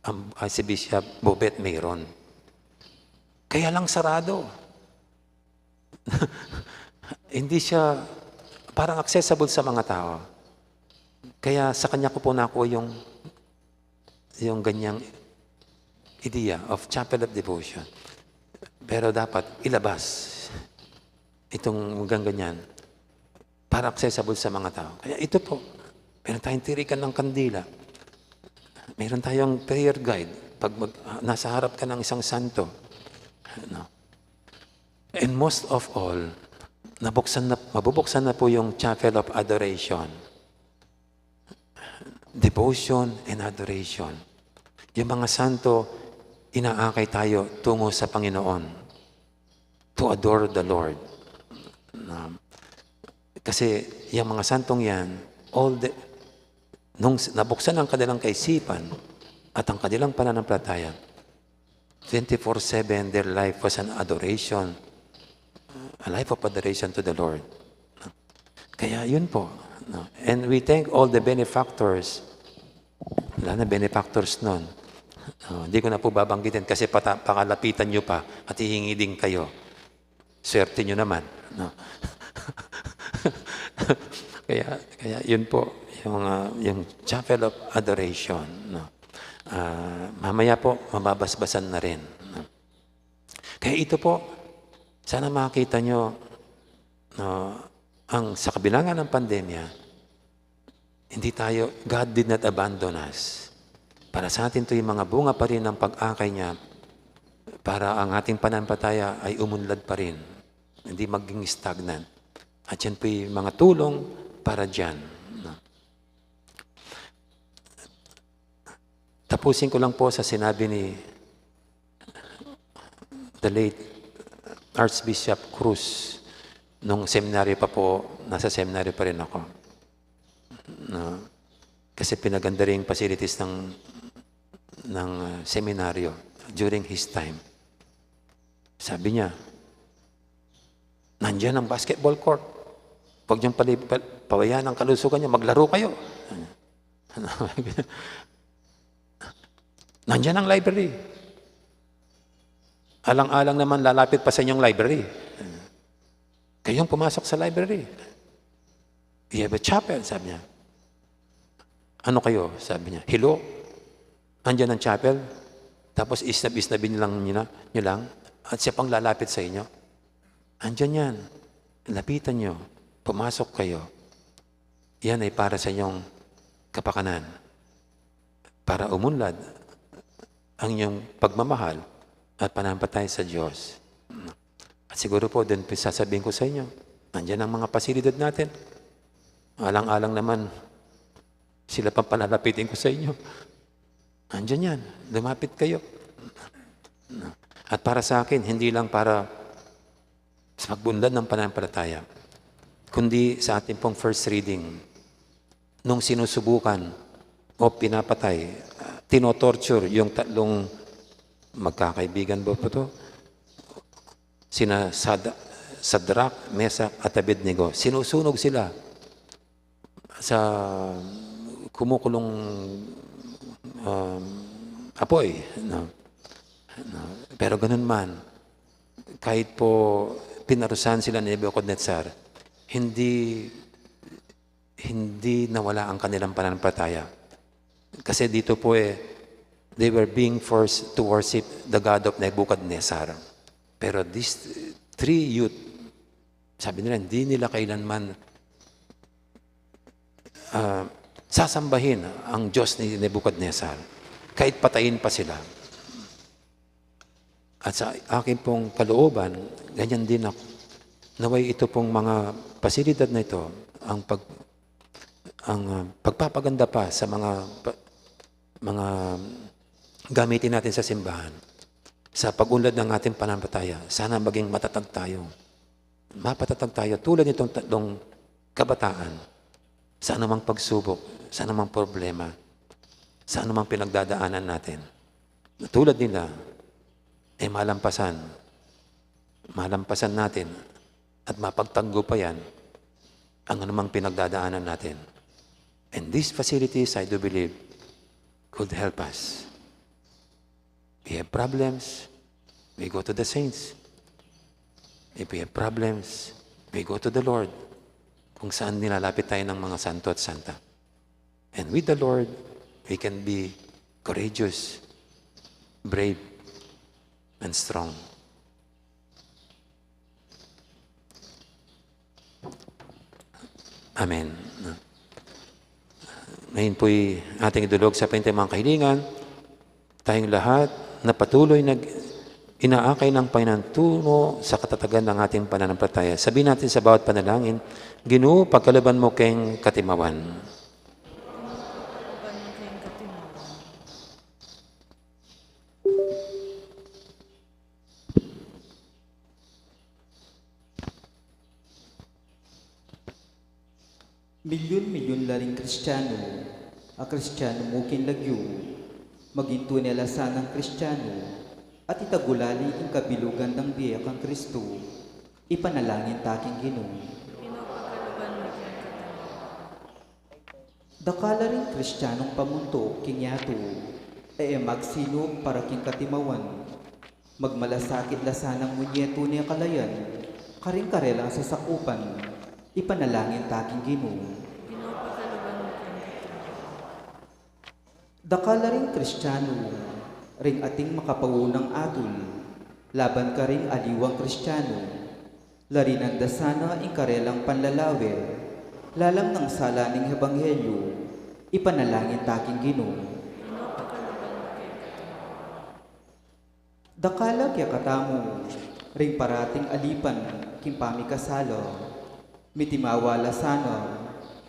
um, ah, si Bishop Bobet meron. Kaya lang sarado. Hindi siya parang accessible sa mga tao. Kaya sa kanya ko po nakuha yung, yung ganyang idea of Chapel of Devotion. Pero dapat ilabas itong ganyan para accessible sa mga tao. Kaya ito po, meron tayong tirikan ng kandila. Meron tayong prayer guide pag mag, ah, nasa harap ka ng isang santo. No? And most of all, nabuksan na, mabubuksan na po yung Chapel of Adoration. Devotion and adoration. Yung mga santo, inaakay tayo tungo sa Panginoon. To adore the Lord. Na, kasi yung mga santong yan, all the, nung s- nabuksan ang kanilang kaisipan at ang kanilang pananampalataya, twenty-four seven, their life was an adoration, a life of adoration to the Lord. Kaya yun po. No? And we thank all the benefactors. Wala na benefactors nun. No, hindi ko na po babanggitin kasi pata- pakalapitan nyo pa at hihingi din kayo. Swerte nyo naman. No? Kaya, kaya yun po, yung, ah, yung Chapel of Adoration, no? Ah, mamaya po, mababasbasan na rin, no? Kaya ito po, sana makita nyo, no, ang sa kabila nga ng pandemya, hindi tayo, God did not abandon us. Para sa atin, ito yung mga bunga pa rin ng pag-akay niya para ang ating pananampalataya ay umunlad pa rin, hindi maging stagnant. At yan po yung mga tulong para dyan, no? Tapusin ko lang po sa sinabi ni the late Archbishop Cruz nung seminaryo pa po, nasa seminaryo pa rin ako. No? Kasi pinaganda rin yung facilities ng, ng, uh, seminaryo during his time. Sabi niya, "Nandiyan ang basketball court. Huwag niyong pali-, pa-, pabayaan ang kalusugan niyo. Maglaro kayo." "Nandiyan ang library. Alang-alang naman lalapit pa sa inyong library. Kayong pumasok sa library. You have a chapel," sabi niya. "Ano kayo?" sabi niya. "Hilo? Andyan ang chapel? Tapos isnab-isnabin lang niyo na, niyo lang? At siya pang lalapit sa inyo? Andyan yan. Lapitan niyo. Pumasok kayo. Yan ay para sa inyong kapakanan. Para umunlad ang inyong pagmamahal at pananampalataya sa Diyos." At siguro po, din po sasabihin ko sa inyo, nandiyan ang mga pasilidad natin. Alang-alang naman, sila pang palalapitin ko sa inyo. Nandiyan yan. Lumapit kayo. At para sa akin, hindi lang para sa pag-unlad ng pananampalataya, kundi sa atin pong first reading, nung sinusubukan o pinapatay, ah, tinotorture yung tatlong magkakaibigan ba po to? Sina Sad-, Sadrak, Mesak, at Abednego. Sinusunog sila sa kumukulong, um, apoy, no? No? Pero ganun man, kahit po pinarusahan sila ni Nebuchadnezzar, hindi, hindi nawala ang kanilang pananampalataya. Kasi dito po eh, they were being forced to worship the god of Nebuchadnezzar. Pero these three youth, sabi nila, hindi nila kailanman, ah, sasambahin ang Diyos ni Nebuchadnezzar, kahit patayin pa sila. At sa akin pong kalooban, ganyan din ako. Naway ito pong mga pasilidad na ito, ang pag-, ang, ah, pagpapaganda pa sa mga pa-, mga gamitin natin sa simbahan, sa pag-unlad ng ating pananampalataya. Sana maging matatag tayo. Mapatatag tayo tulad nitong tatlong kabataan sa anumang pagsubok, sa anumang problema, sa anumang pinagdadaanan natin. Na tulad nila, eh, malampasan, malampasan natin at mapagtagumpayan ang anumang pinagdadaanan natin. And these facilities, I do believe, could help us. We have problems, we go to the saints. If we have problems, we go to the Lord, kung saan nilalapit tayo ng mga santo at santa. And with the Lord, we can be courageous, brave, and strong. Amen. Ngayon po'y ating idulog sa pintang mga kahilingan, tayong lahat na patuloy nag-inaakay ng Panginoon tungo sa katatagan ng ating pananampalataya. Sabihin natin sa bawat panalangin, "Ginu, pagkalooban mo keng katimawan." Milyun-milyun la ring Kristiano, a Kristiano mu king lagyu, maging tune la sanang Kristiano, at itagulali ing kabilugan dang bie kang Kristu, ipanalangin ta king Ginu. Ginu, pagkalooban mu keng katimawan. Dakal la ring Kristianong pamuntuk king yatu, e, e magsinup para king katimawan. Magmalasakit la sanang munye tune kalayan, karing karelang sasakupan. Ipanalangin ta king Ginu. Ginu, pakaluban mu keng katutuan. Dakal a ring Kristiano ring ating makapaunang atul laban karing aliwang Kristiano. Larinan da sana ing karelang panlalawe lalam nang sala ning ebanghelyo. Ipanalangin ta king Ginu. Ginu, pakaluban mu keng katutuan. Dakal a kekatamu ring parating alipan king pamikasala, mitimawa la sana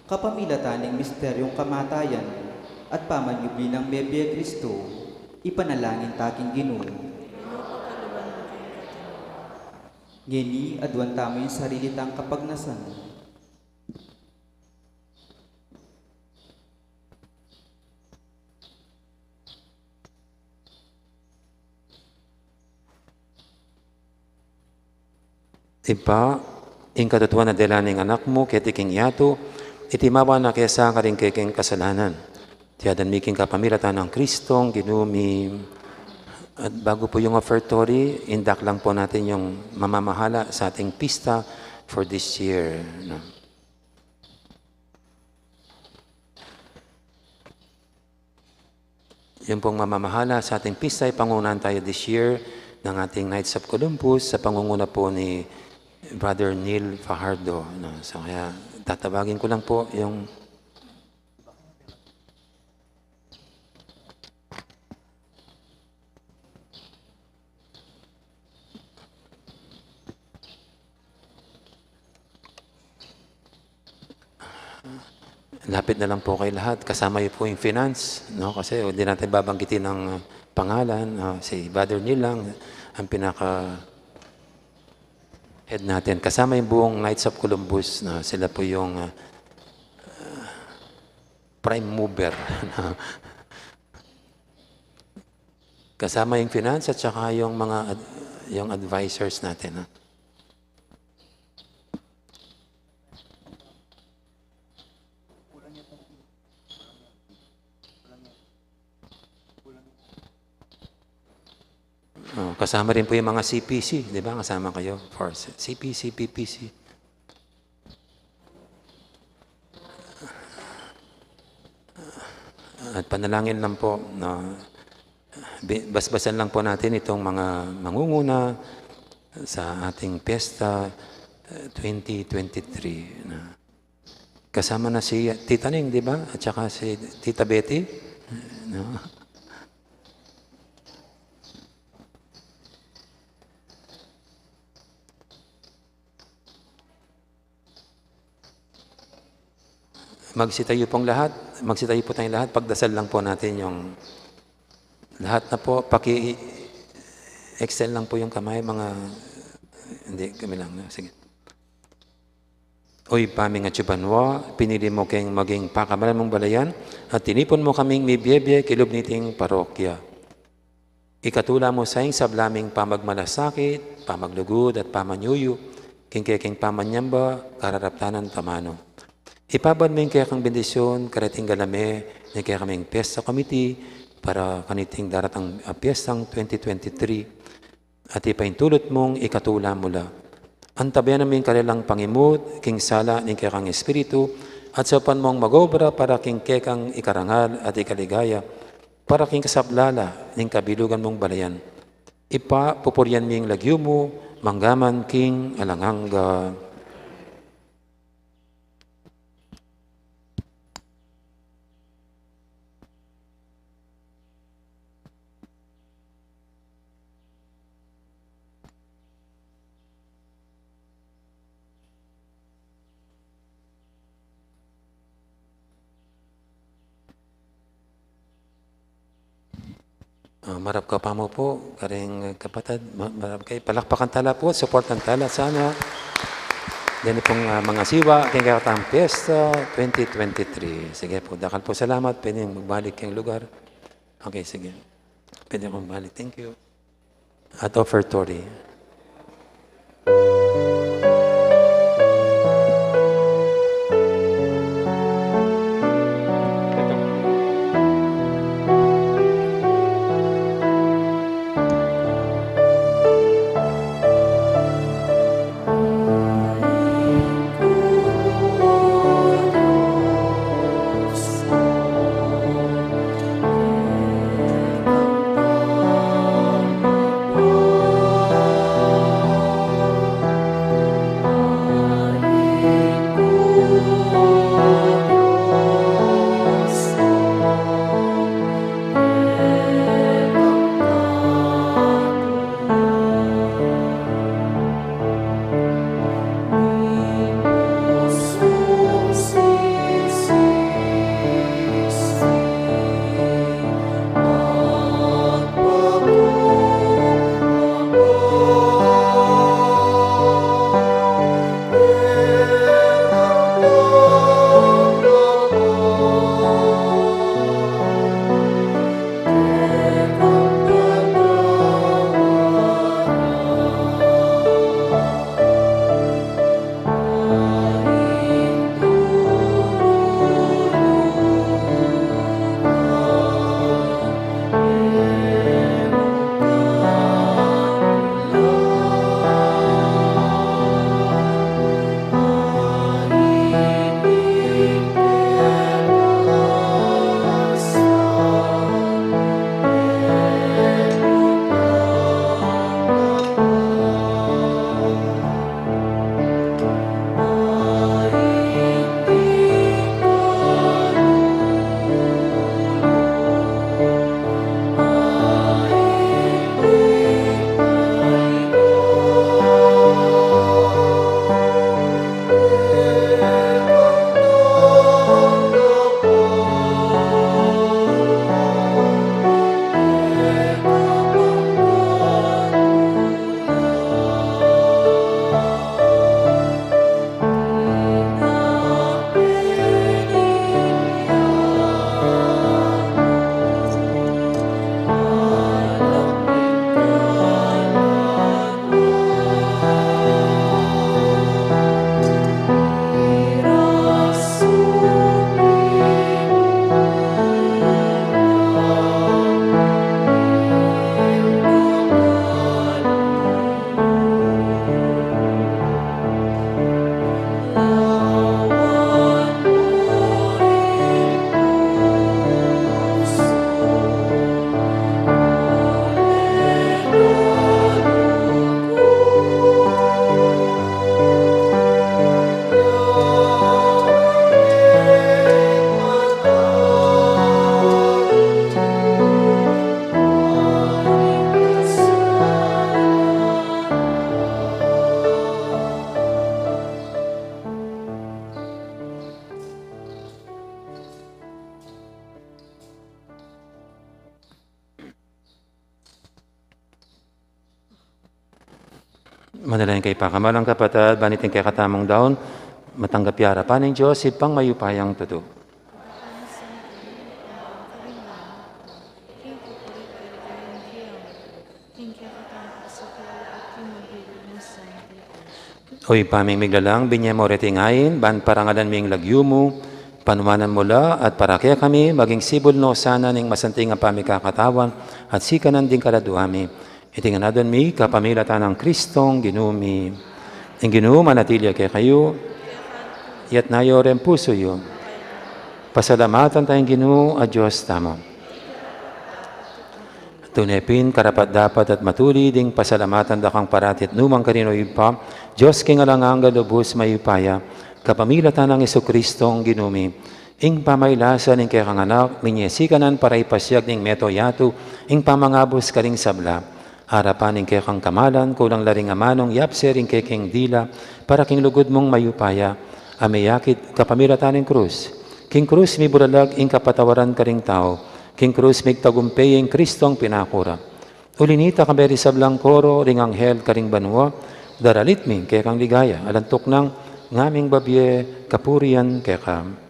kapamilatan ning misteryung kamatayan at pamanyubli nang mebie Kristo. Ipanalangin ta king Ginu. Ngeni, aduan tamu ing sarili tang kapagnasan. Ibpa, ing katutuan a dela ning Anak mu keti king yatu, itimawa na ke sa karing kekeng kasalanan. Tiadan mi king kapamilatan nang Kristong Ginu mi. At bago po yung offertory, indak lang po natin yung mamamahala sa ating pista for this year, no? Yung pong mamamahala sa ating pista, ay pangunahan tayo this year ng ating Knights of Columbus sa pangunguna po ni Brother Neil Fajardo, no? So, kaya tatawagin ko lang po yung Lapit na lang po kayo lahat. Kasama niyo po yung finance, no? Kasi hindi natin babanggitin ang, uh, pangalan. Uh, si Brother Neil lang ang pinaka head natin. Kasama yung buong Knights of Columbus, no? Sila po yung, uh, prime mover. Kasama yung finance at saka yung mga ad-, yung advisors natin, ha? Oh, kasama rin po yung mga C P C, di ba? Kasama kayo for C P C, P P C. At panalangin lang po, no? Bi-, basbasan lang po natin itong mga mangunguna sa ating piyesta, eh, twenty twenty-three, no? Kasama na si Tita Ning, di ba? At saka si Tita Betty, no? Magsitayo pong lahat. Magsitayo po tayong lahat. Pagdasal lang po natin yung lahat na po. Paki-extend lang po yung kamay, mga, hindi, kami lang, no? Sige. O Ibpa ming atsu banua, pinili mo keng maging pakamalan mung balayan, at tinipun mo kaming mibie-bie kilub niting parokya. Ikatula mo sa ing sabla ming pamagmalasakit, pamaglugud, at pamanyuyu, king kekeng pamanyamba, kararaptanan tamanu. Ipaban mo ing kekang bendisyun, kareting galame, ning kekaming piyesta committee, para kaniting daratang, ah, piyestang twenty twenty-three. At ipaintulut mung ikatula mu la. Antabayanan mu ing karelang pangimut, king sala ning kekang espiritu, at saupan mung mag-obra para king kekang ikarangal at ikaligaya, para king kasabla la ning kabilugan mung balayan. Ibpa, pupurian mi ing lagyu mu, mangga man king alang angga. Ah, marap ka pa mu po, karing kapatad, ma-, marap kayu. Palakpakan tala po, supportan tala sana. Yan pong, ah, mga siwa, keng kekatang piyesta twenty twenty-three. Sige po, dakal po salamat, pwede magbalik keng lugar. Okay, sige. Pwede kong balik. Thank you. At offertory. Manalangin kayu pakamalan kung kapatad, ban iting kekatamung daun matanggap ya arapan ning Dios, Ibpang mayupayang tutu. O Ibpa ming miglalang, binye mu reting ain ban parangalan ming lagyu mu, panuanan mu la at para kekami maging sibul no sana ning masanting a pamikakatawan at sikanan ding kaladua mi. Iti ngan aduan mi kapamilatan nang Kristong Ginu mi. Ing Ginu manatili ya kekayu. Iyatas yu ring pusu yu. Pasalamatan taya ing Ginu a Dios tamu. Tune pin karapat-dapat at matulid ing pasalamatan da kang parati at nu man karin, O Ibpa, Dios king alang angga, lubus mayupaya, kapamilatan nang Jesukristong Ginu mi. Ing pamailasa ning kekang Anak, minye sikanan para ipasiag ning mabilug a yatu ing pamangabus karing sabla. Arapan ning kekang kamalan, kulang la ring amanung yapse ring kekeng dila para king lugud mung mayupaya a meyakit kapamilatan ning krus. King krus mibulalag ing kapatawaran karing tau. King krus migtagumpey ing Kristong pinakura. Uli nita, kayabe ring sablang koro ring anghel karing banua, daralit mi ing kekang ligaya, alang tuknang ngaming babie kapurian keka.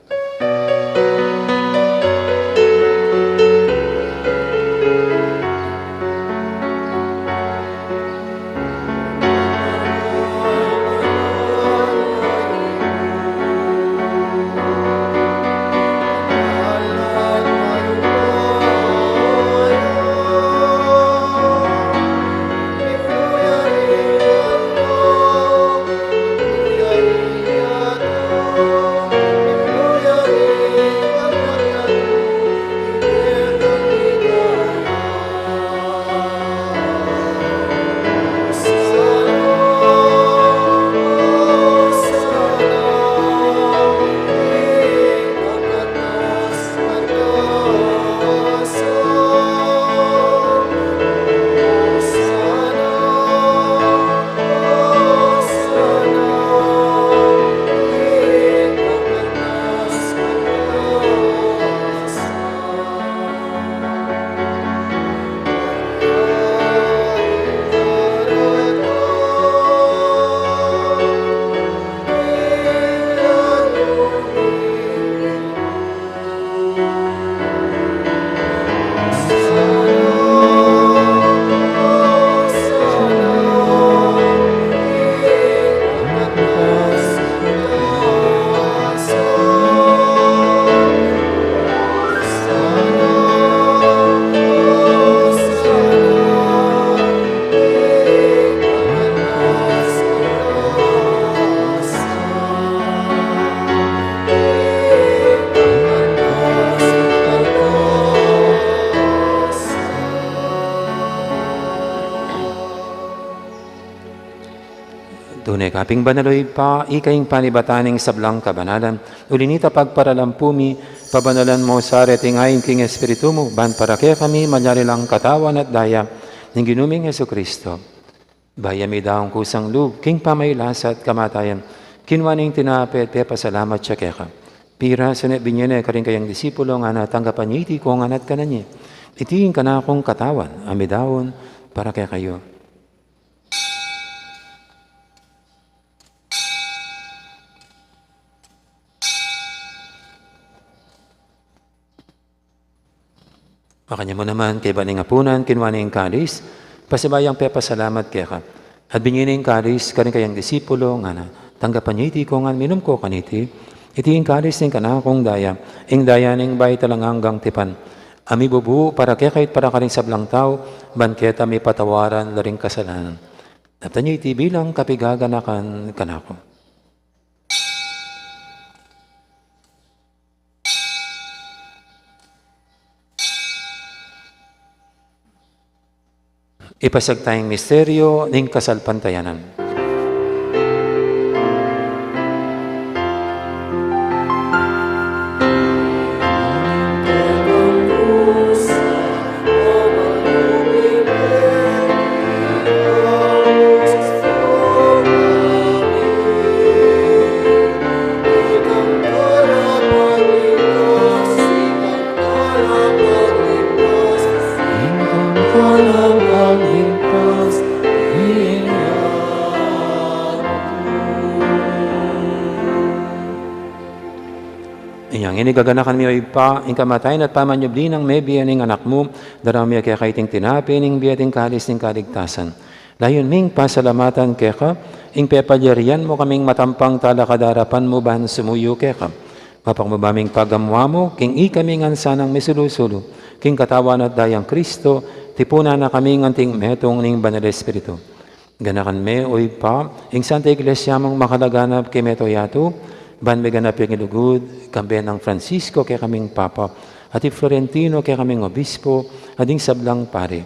Tune ka pin banal, O Ibpa, ika ing panibatan ning sablang kabanalan. Uli nita, pagparalampu mi, pabanalan mu sa reting ain king Espiritu mu, ban para kekami malyari lang katawan at daya ning Ginu ming Jesucristo. Bayu mi daun kusang lub king pamailasa at kamatayan, kinua ne ing tinape at pepasalamat ya keka. Pirasu ne, binye ne karing kayang disipulo, ngana, tanggapan ye iti kongan at kanan ye. Iti ing kanakung katawan a midaun para kekayu. Makanyan mu naman, kaybat ning apunan, kinua ne ing kalis, pasibayu yang pepasalamat keka. At binye ne ing kalis karing kayang disipulo, ngana, tanggapan ye iti kongan, minum ko kaniti. Iti ing kalis ning kanakung daya, ing daya ning bayu at alang anggang tipan, a mibubu para kekayu at para karing sablang tau, ban keta mipatawaran la ring kasalanan. Daptan ye iti bilang kapigaganakan kanaku. Ipasiag taya ing misteryu ning kasalpantayanan. Gaganakan mi, o Ibpa, ing kamatayan at pamanyubli nang mebie ning Anak mu, daraun mi keka iting tinape ning bie at ing kalis ning kaligtasan. Layun ming pasalamatan keka ing pepalyarian mu kaming matampang talakad king arapan mu ban sumuyu keka. Mapakumbaba ming pagamuan mu king ikami ngan sanang misulu-sulu king katawan at dayang Kristo, tipunan na kami ngan anting metung ning Banal Espiritu. Ganakan me, o Ibpa, ing Santa Iglesia mung makalaganap king mabilug a yatu, ban meganap ing lugud, kambe nang Francisco kekaming Papa, at i Florentino kekaming Obispo, at ding sablang pari.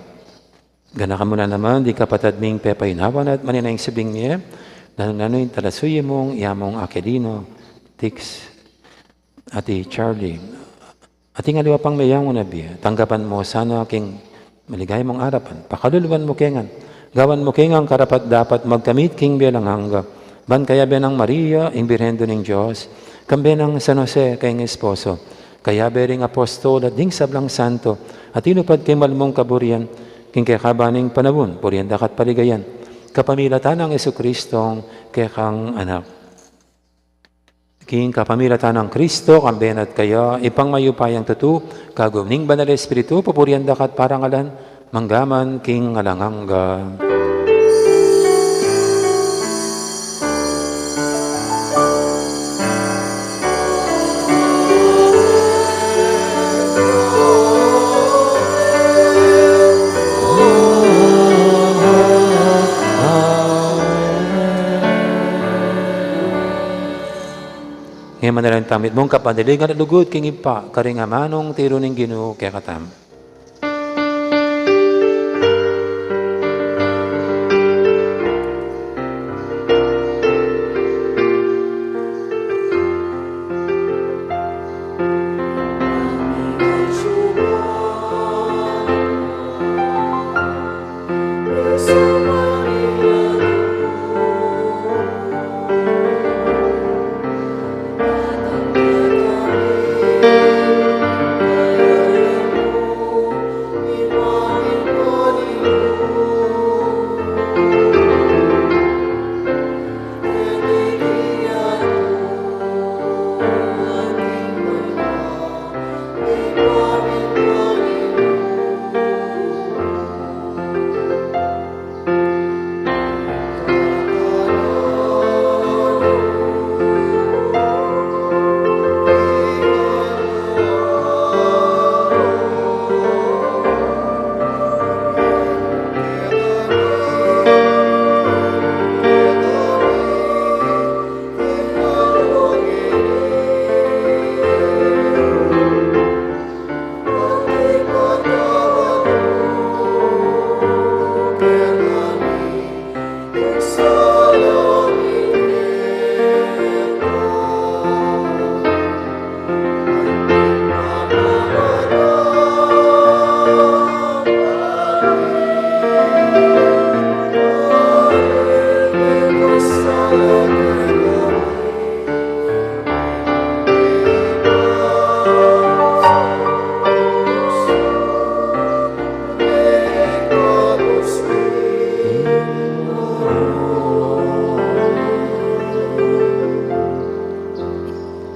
Ganakan mu na naman ding kapatad ming pepaynawan at manenaya king subling mie, lalung-lalu na ing talasuyu mung i Among Aquilino, Tix, at i Charlie. At ing aliwa pang meyangu na bie, tanggapan mu sana king maligaya mung arapan. Pakaluluan mu ke ngan. Gawan mu ke ngan karapat-dapat magkamit king bie alang angga. Ban kayabe nang Maria, ing Birhen Indu ning Dios, kambe nang San Jose, kayang esposo, kayabe ring apostol at ding sablang santo, a tinupad king mal mung kaburian, king kekaban ning panaun, purian da ka at paligayan, kapamilatan nang Jesucristong kekang Anak. King kapamilatan nang Kristo, kambe na at kaya, Ibpang mayupayang tutu, kaagum ning Banal Espiritu, pupurian da ka at parangalan, mangga man king alang angga. Ngeni manalangin tamu, mitmung kapanaligan at lugud king Ibpa, karing amanung tiru ning Ginu kekatamu.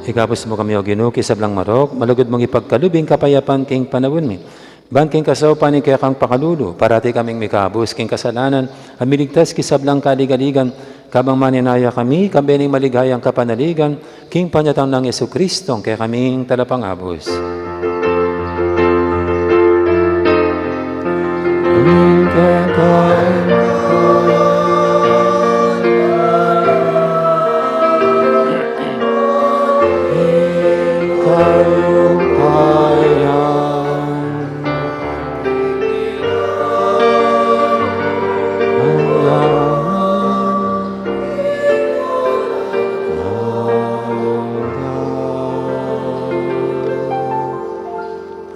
Ikabus mu kami, O Ginu, king sablang marok, malugud mung ipagkalub ing kapayapan king panaun mi. Ban king kasaupan ning kekang pakalulu, parati kaming mikabus king kasalanan, at miligtas king sablang kaligaligan, kabang manenaya kami, kambe ning maligayang kapanaligan, king panyatang nang Jesucristong kekaming Talapangabus.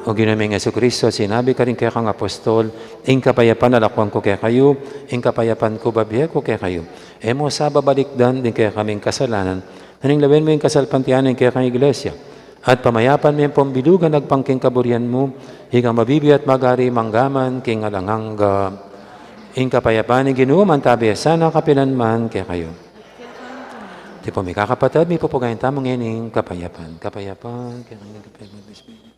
O Ginu ming Jesucristo, sinabi karing kekang apostol, ing kapayapan lakwan ku kekayu, ing kapayapan ku bibie ku kekayu. E mu sa babalikdan ding kekaming kasalanan, nune lawen mu ing kasalpantayanan ning kekang Iglesia, at pamayapan me ampong bilugan agpang king kaburian mu, ikang mabibie at magari mangga man king alang angga. Ing kapayapan ning Ginu mantabi sana kapilan man kekayu. Iti po, mikakapatad, mipupugayan tamu ngeni ing kapayapan. Kapayapan, kekayu ing kapayapan.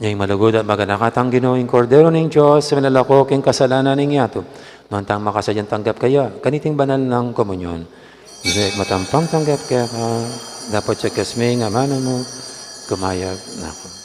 Nya ing malugud at maganakang Ginu, ing Kordero ning Dios, a milalako king kasalanan ning yatu. Nuan tang makasadyang tanggap kaya kaniting banal nang komunyon. Ing matampang tanggap keka, dapot ya kasming amanu mu, kumayap na ku.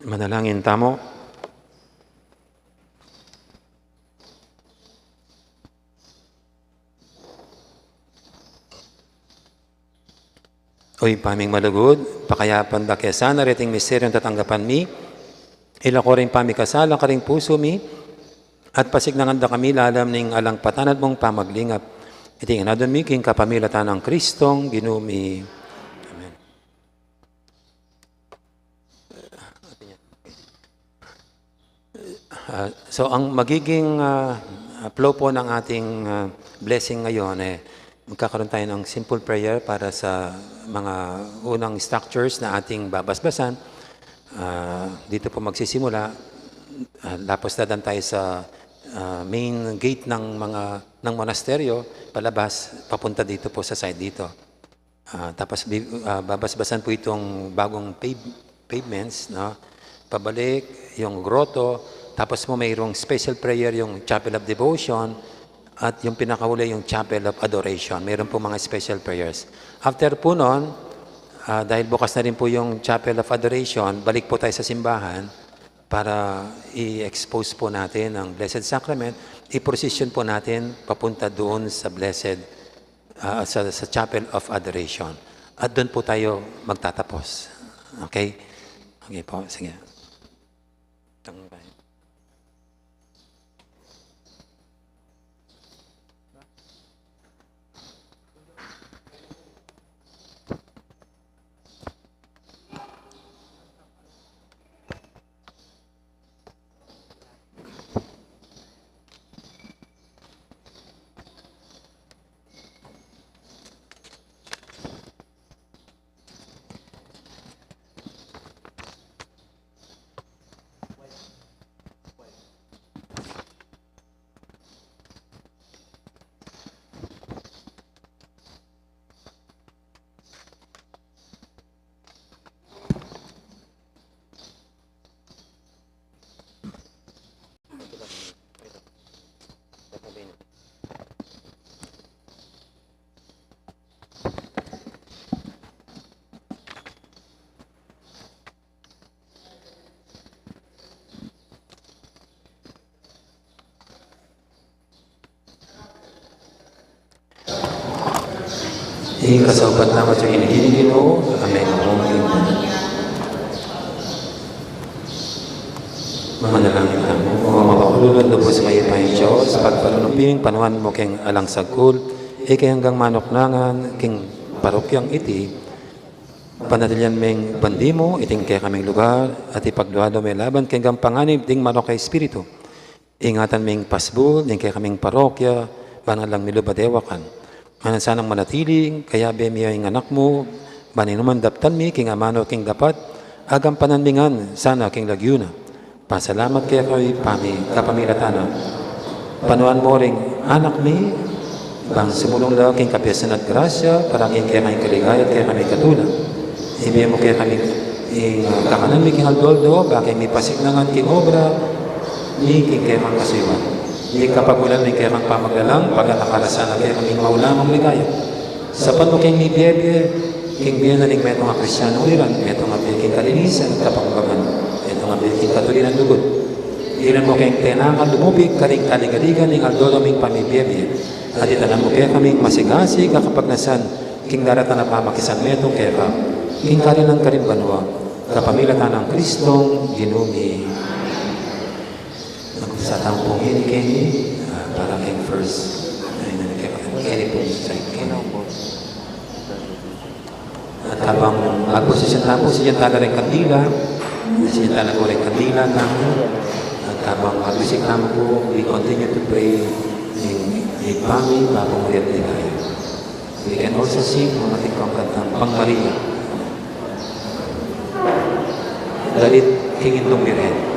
Manalangin tamu. O Ibpa ming malugud, pakayapan da ke sana reting misteryung tatanggapan mi, ilako ring pamikasala karing pusu mi, at pasignangan da kami lalam ning alang patanat mung pamaglingap. Iti ngan adwan mi king kapamilatan nang Kristong Ginu mi. Amen. Ah, so, ang magiging, ah, flow po ng ating, ah, blessing ngayon, eh, magkakaroon tayo ng simple prayer para sa mga unang structures na ating babasbasan. Ah, dito po magsisimula. Ah, tapos dadan tayo sa, ah, main gate ng mga, ng monasteryo, palabas, papunta dito po sa side dito. Ah, tapos bi-, ah, babasbasan po itong bagong pave-, pavements, no? Pabalik, yung grotto, tapos po mayroong special prayer, yung Chapel of Devotion, at yung pinakahuli, yung Chapel of Adoration. Mayroon po mga special prayers. After po nun, ah, dahil bukas na rin po yung Chapel of Adoration, balik po tayo sa simbahan para i-expose po natin ang Blessed Sacrament, i-procession po natin papunta doon sa Blessed ah, sa, sa Chapel of Adoration. At doon po tayo magtatapos. Okay? Okay po, sige. Ing kasaupan tamu sa Ginu, Ginu, amen. Manalangin tamu. O Ama, mapakalulung lub, mayupayang Dios, pagpakalub ing panuan mu keng alang sagkul, ing kayang manuknangan king parokyang iti, panatilian meng bandi mu iting kekaming lugar, at ipaglualu me laban keng panganib ding marok a espiritu. Ingatan meng pasbul ning kekaming parokya, ban alang milub a dewakan. Ngan sanang manatili ing kayabe mi ing anak mu, ban inuman daptan mi king amanu king dapat, agampanan mi ngan sana king lagyu na. Pasalamat keka, Ibpa mi, kapamilatan na. Panuan mu ring anak mi, ban sumulung la king kapiasan at grasya, para king kekami kaligaya at kekami katula. Ibie mu kekami ing, ah, kakanan mi king aldo-aldo, ban kami pasignangan king obra mi king kekang kasuyuan. Ing kapagulan mi king kekang pamaglalang, pagkalakaran na kekami king maulang ligaya. Sapan mu keng mibie-bie king bie na ning metung a Kristiano, iran metung a bie king kalinisan at kapakumbaban, metung a bie king katulinan lugud. Ilan mu keng tenangan lumupig karing kaligaligan ning aldo-aldo ming pamibie-bie. At itanan mu kekaming masigasig a kapagnasan king daratan a pamakisan metung keka, king karinan karing banua, kapamilatan nang Kristong Ginu mi. Mag-umpisa tamu pung ngeni-ngeni, ah, para keng first. Ay, nani kaya pa keni pung second. At habang magposisyon tamu, sinyan tala ring kandila, sinyan tala pu ring kandila tamu. At habang magbisik tamu pu, we continue to pray in, in Ibpa mi, Ibpa ming miyari king langitan. We can also sing, mamatik kang kantang Pang Maria. Dalit king Indung Birhen.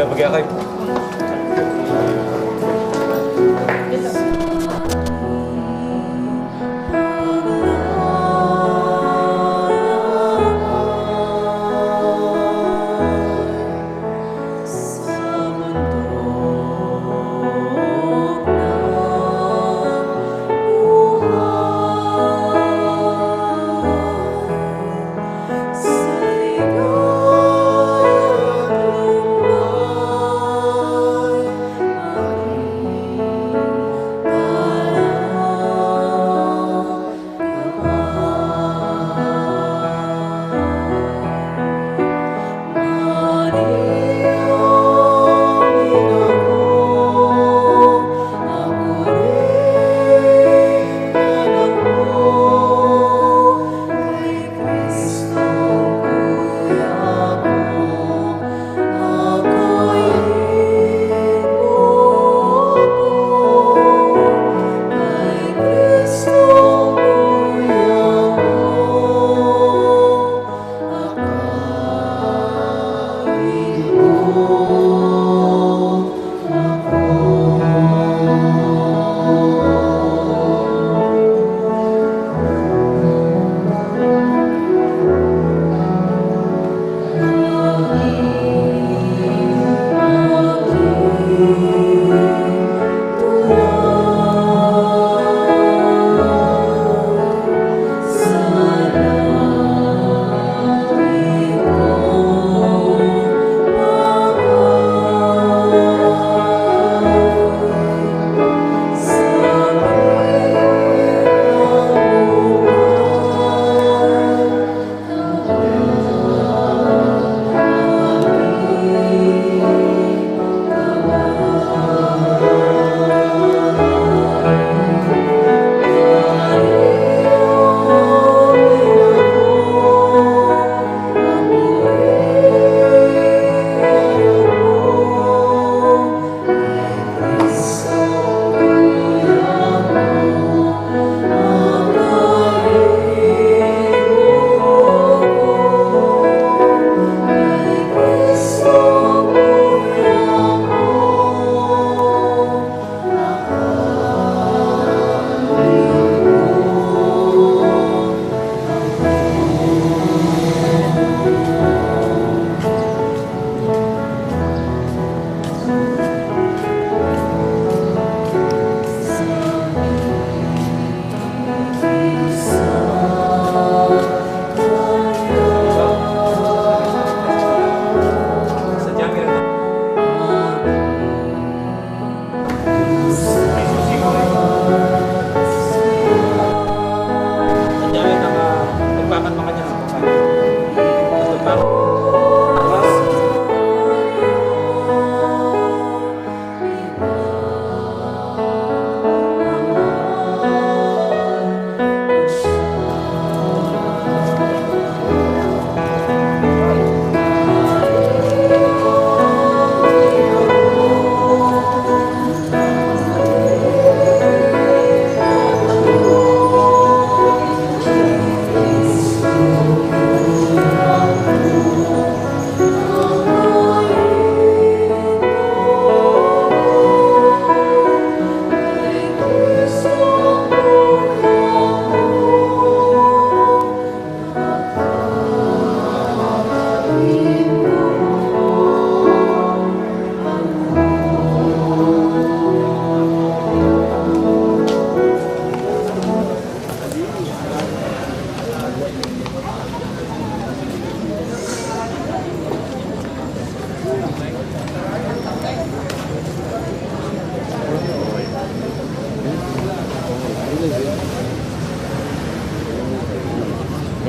Bagay kay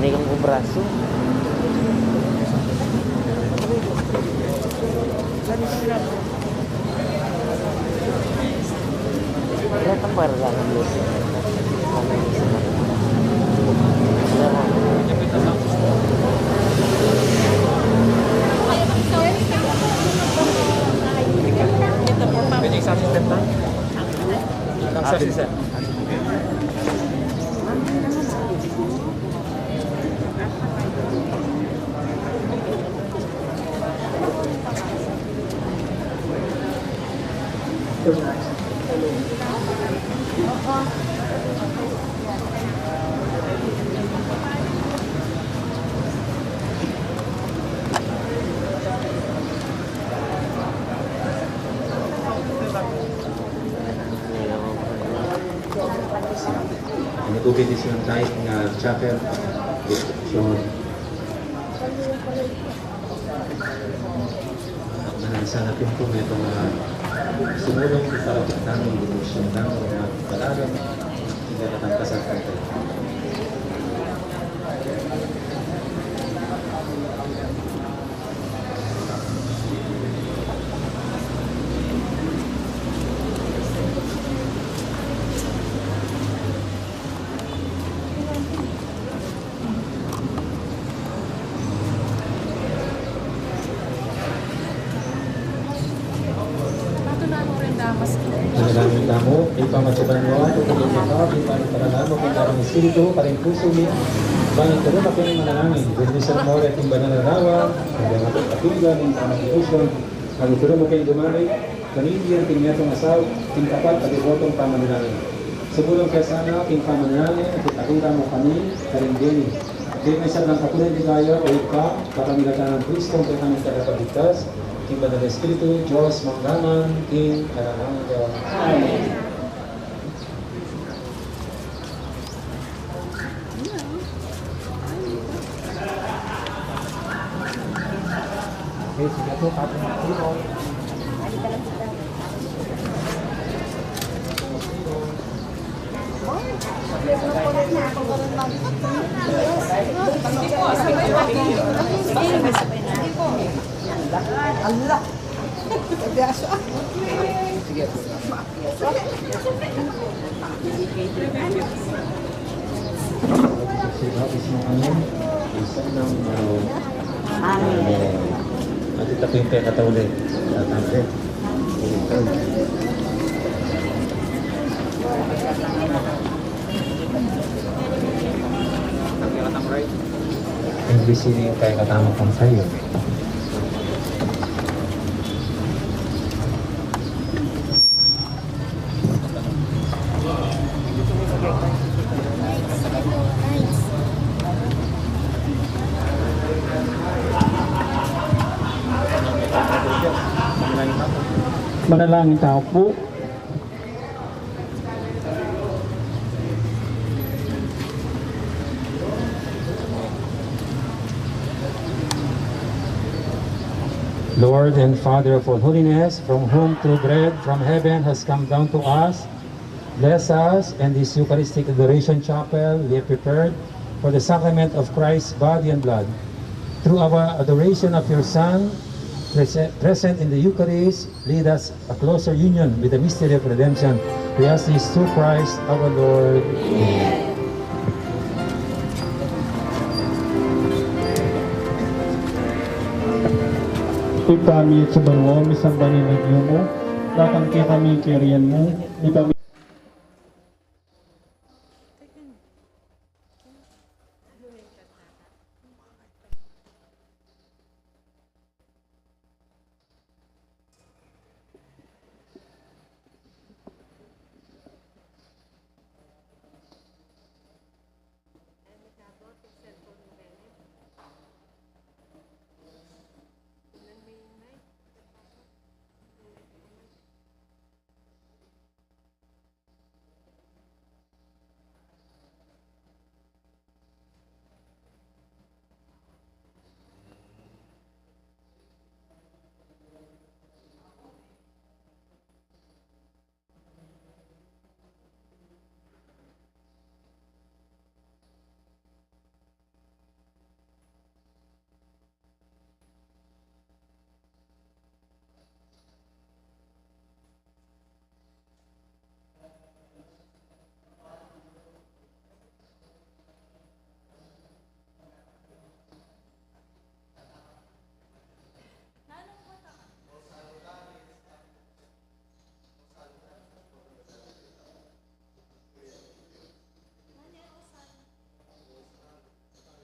Ini kang ku brasu. Datang para sa akin, boss. Pwede sa assistant na? Ang assistant. Ini po bendisyun tayo ng chapel. Bendisyun. Manalangin sana po kami itong, ah, sumulong sa tamang bendisyun ng mga palalang, hindi na tangkasan tayo. Manalangin tamu, Ibpa, masaban mu, tutukin mu kami, Ibpa, ing paralaman ning Banal a Espiritu karing pusu mi, ban ing turun mi king manalangin. Bendisyun mu ring banal a larawan, ing banal a kapinggan, ing banal a devotion, ban iturun mu keng dumali, karing metung a asawa, king tapat at debotong pamanalangin. Sumulung ke sana king pamanalangin at itaguan mu kami karing bie. King mesa nang kapunan at ligaya, o Ibpa, kapamilatan nang Kristong kekami Tagapagligtas, king Banal a Espiritu, Dios mangga man king alang angga. Amen. Amen. Amen. Ati tapin kaya katawli. Tatang, eh. Imbis ini kaya katamu pang sayo. Manalangin tamu pu. Lord and Father of all holiness, from whom true bread from heaven has come down to us, bless us and this Eucharistic Adoration Chapel we have prepared for the sacrament of Christ's body and blood. Through our adoration of your Son, prese-, present in the Eucharist, lead us a closer union with the mystery of redemption. We ask this through Christ our Lord. Amen. Ibpa mi, atsu ka banua, misamban ya ing lagyu mu, datang kekami ing kayarian mu, mipamintuan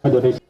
Adoration.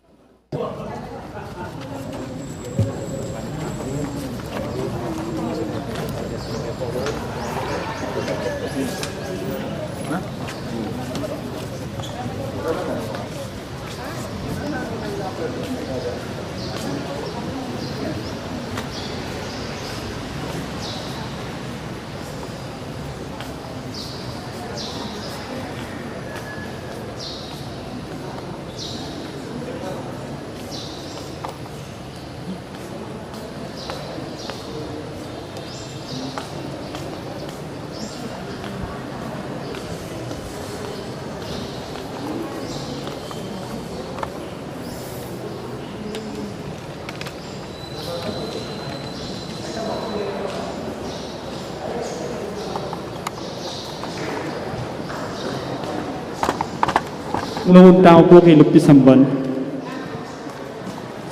Nuan tamu pu king lub king samban.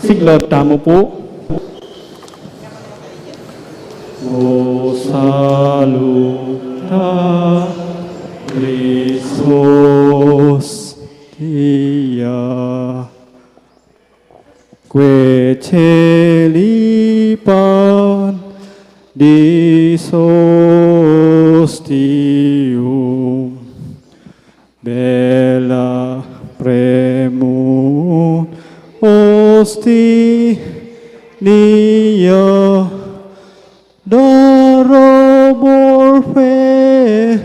Siklaud tamu pu. O salud a Christus dia. Que celi pan dis ostium, bella premunt ostia, darobor per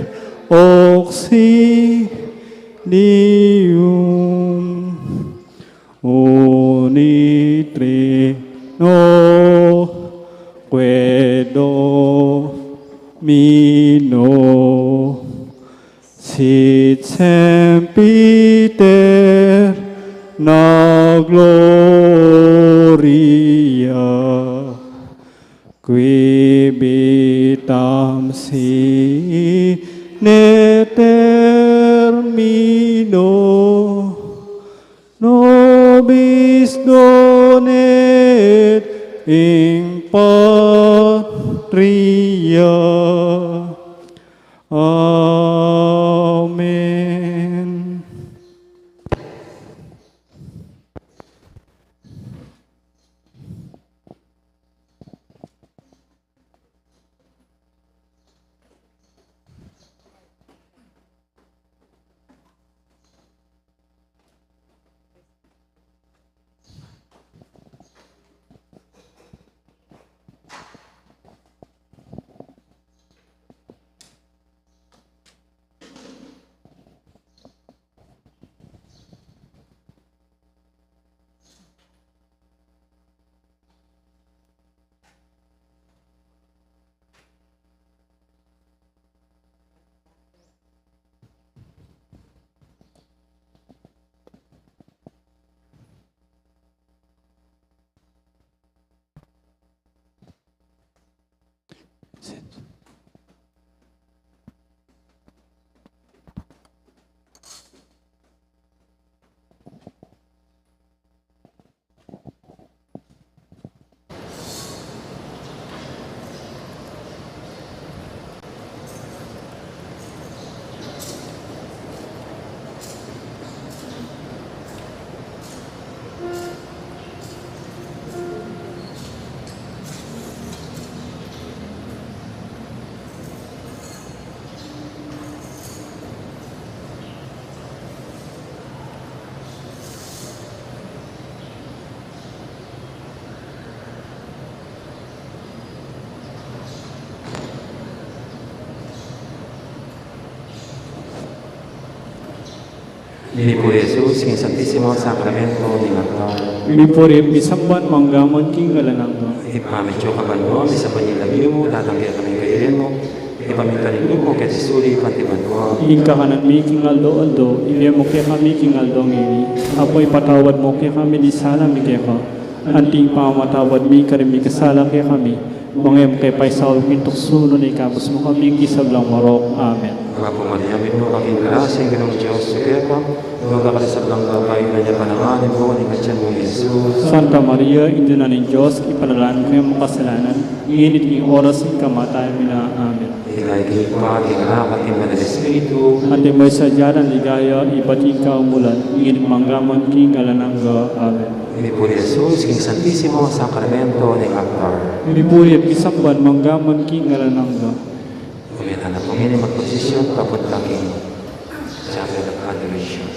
oxinium. Unit Trinoque Domino, sit semper in aeterna gloria, quibus tam sine termino nobis donat in patria. Amen. Mipuri Jesus king Santisimo Sakramento ning altar. Mipuri at misamban manggaman king ngalan nang Ibpa mi atsu ka banua, misamban ya ing lagyu mu, datang kekami ing kayarian mu, mipamintuan ing lub mu keti sulip anti banua. Ing kakanan mi king aldo-aldo ibie mu kekami king aldo ngeni, ampon ipatawad mu kekami ding sala mi keka, anti ing pamamatawad mi karing mikasala kekami, manga e mu ke paisaul king tuksu nune ikabus mu kami king sablang marok. Amen. Bapu Maria, mitmu ka king grasya, ing Ginung Dios atyu keka, nuan ka karing sablang babai, nuan ya pa naman ing bunga ning atyan mu, i Jesus. Santa Maria, Indu na ning Dios, ipanalangin mu kaming makasalanan, ngeni at king oras ning kamatayan mi na. Amen. Ligaya king Ibpa, king Anak, at king Banal Espiritu. Antimo ing sadya nang ligaya ibat king kaumulan, ngeni at manggaman king alang angga. Amen. Mipuri Jesus king Santisimo Sakramento ning altar. Mipuri at misamban manggaman king alang angga. Ulit na pu ngeni magposisyon papunta king Chapel of Adoration.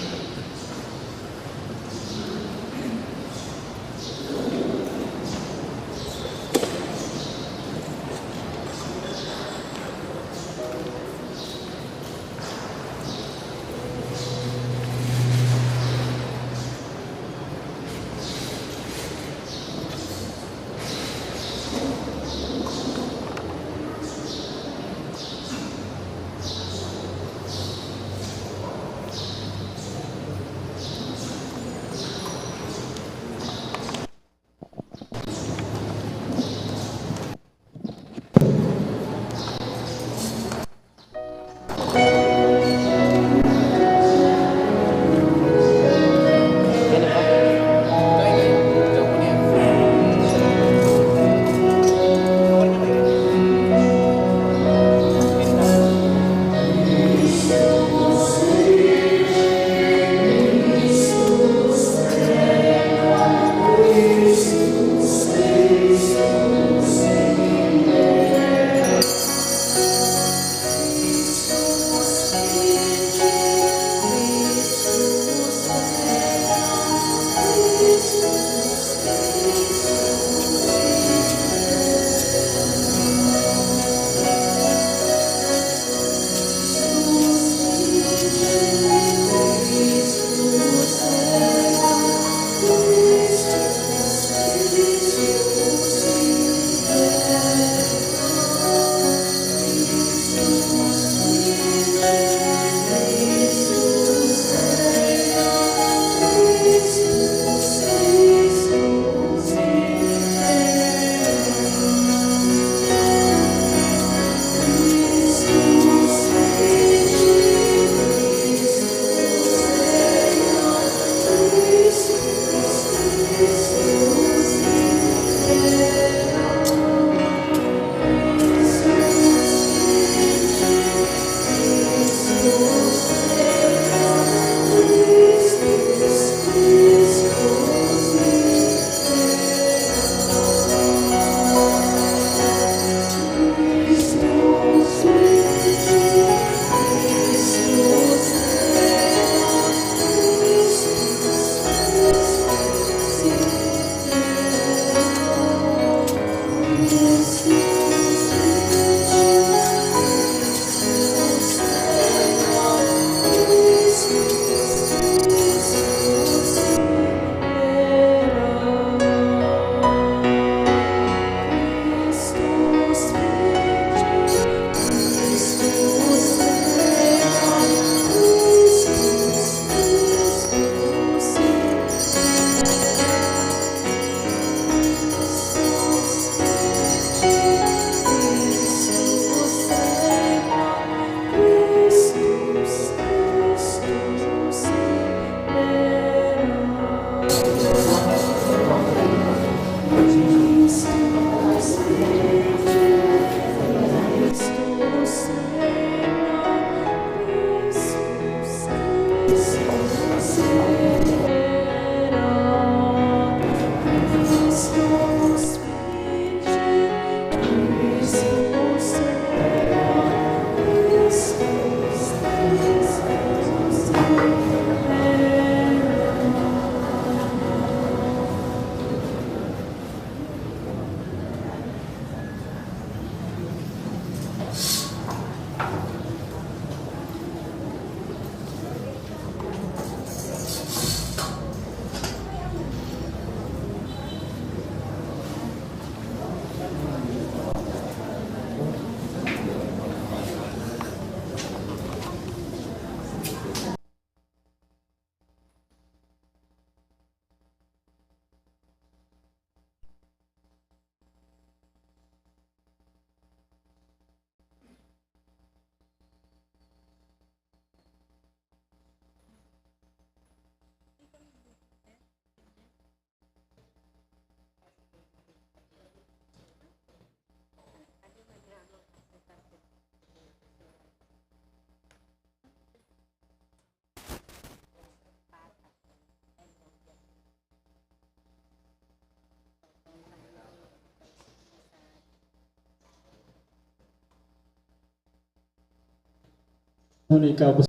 Nune ika pu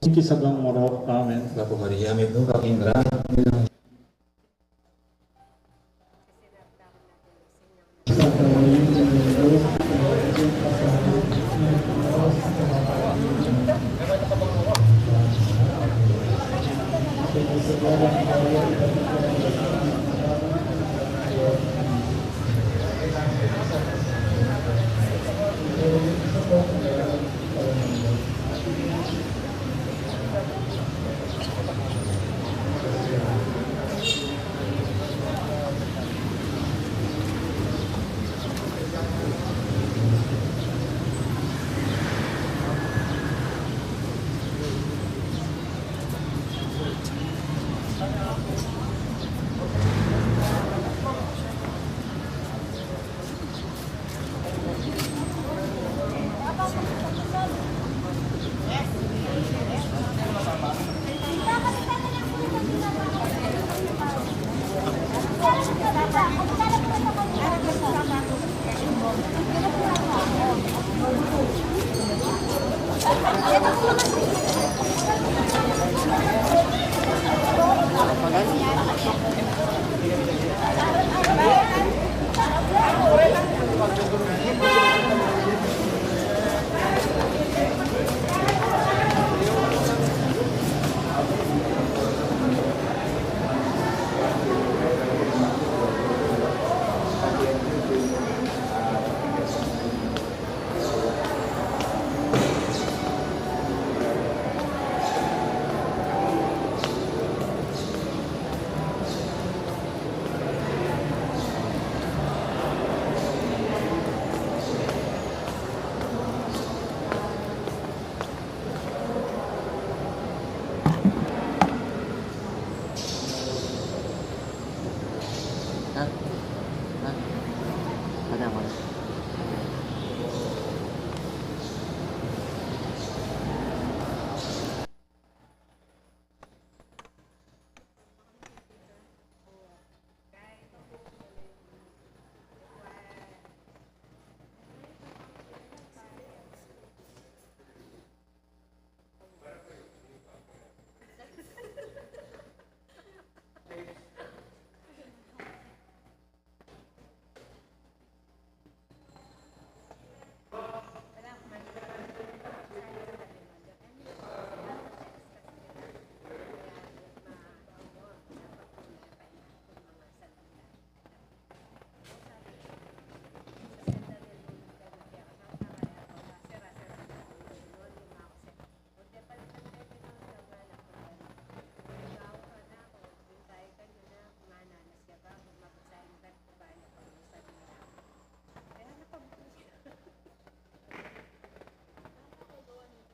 ing sablang marok. Amen. Bapu Maria, mitmu ka king grasia,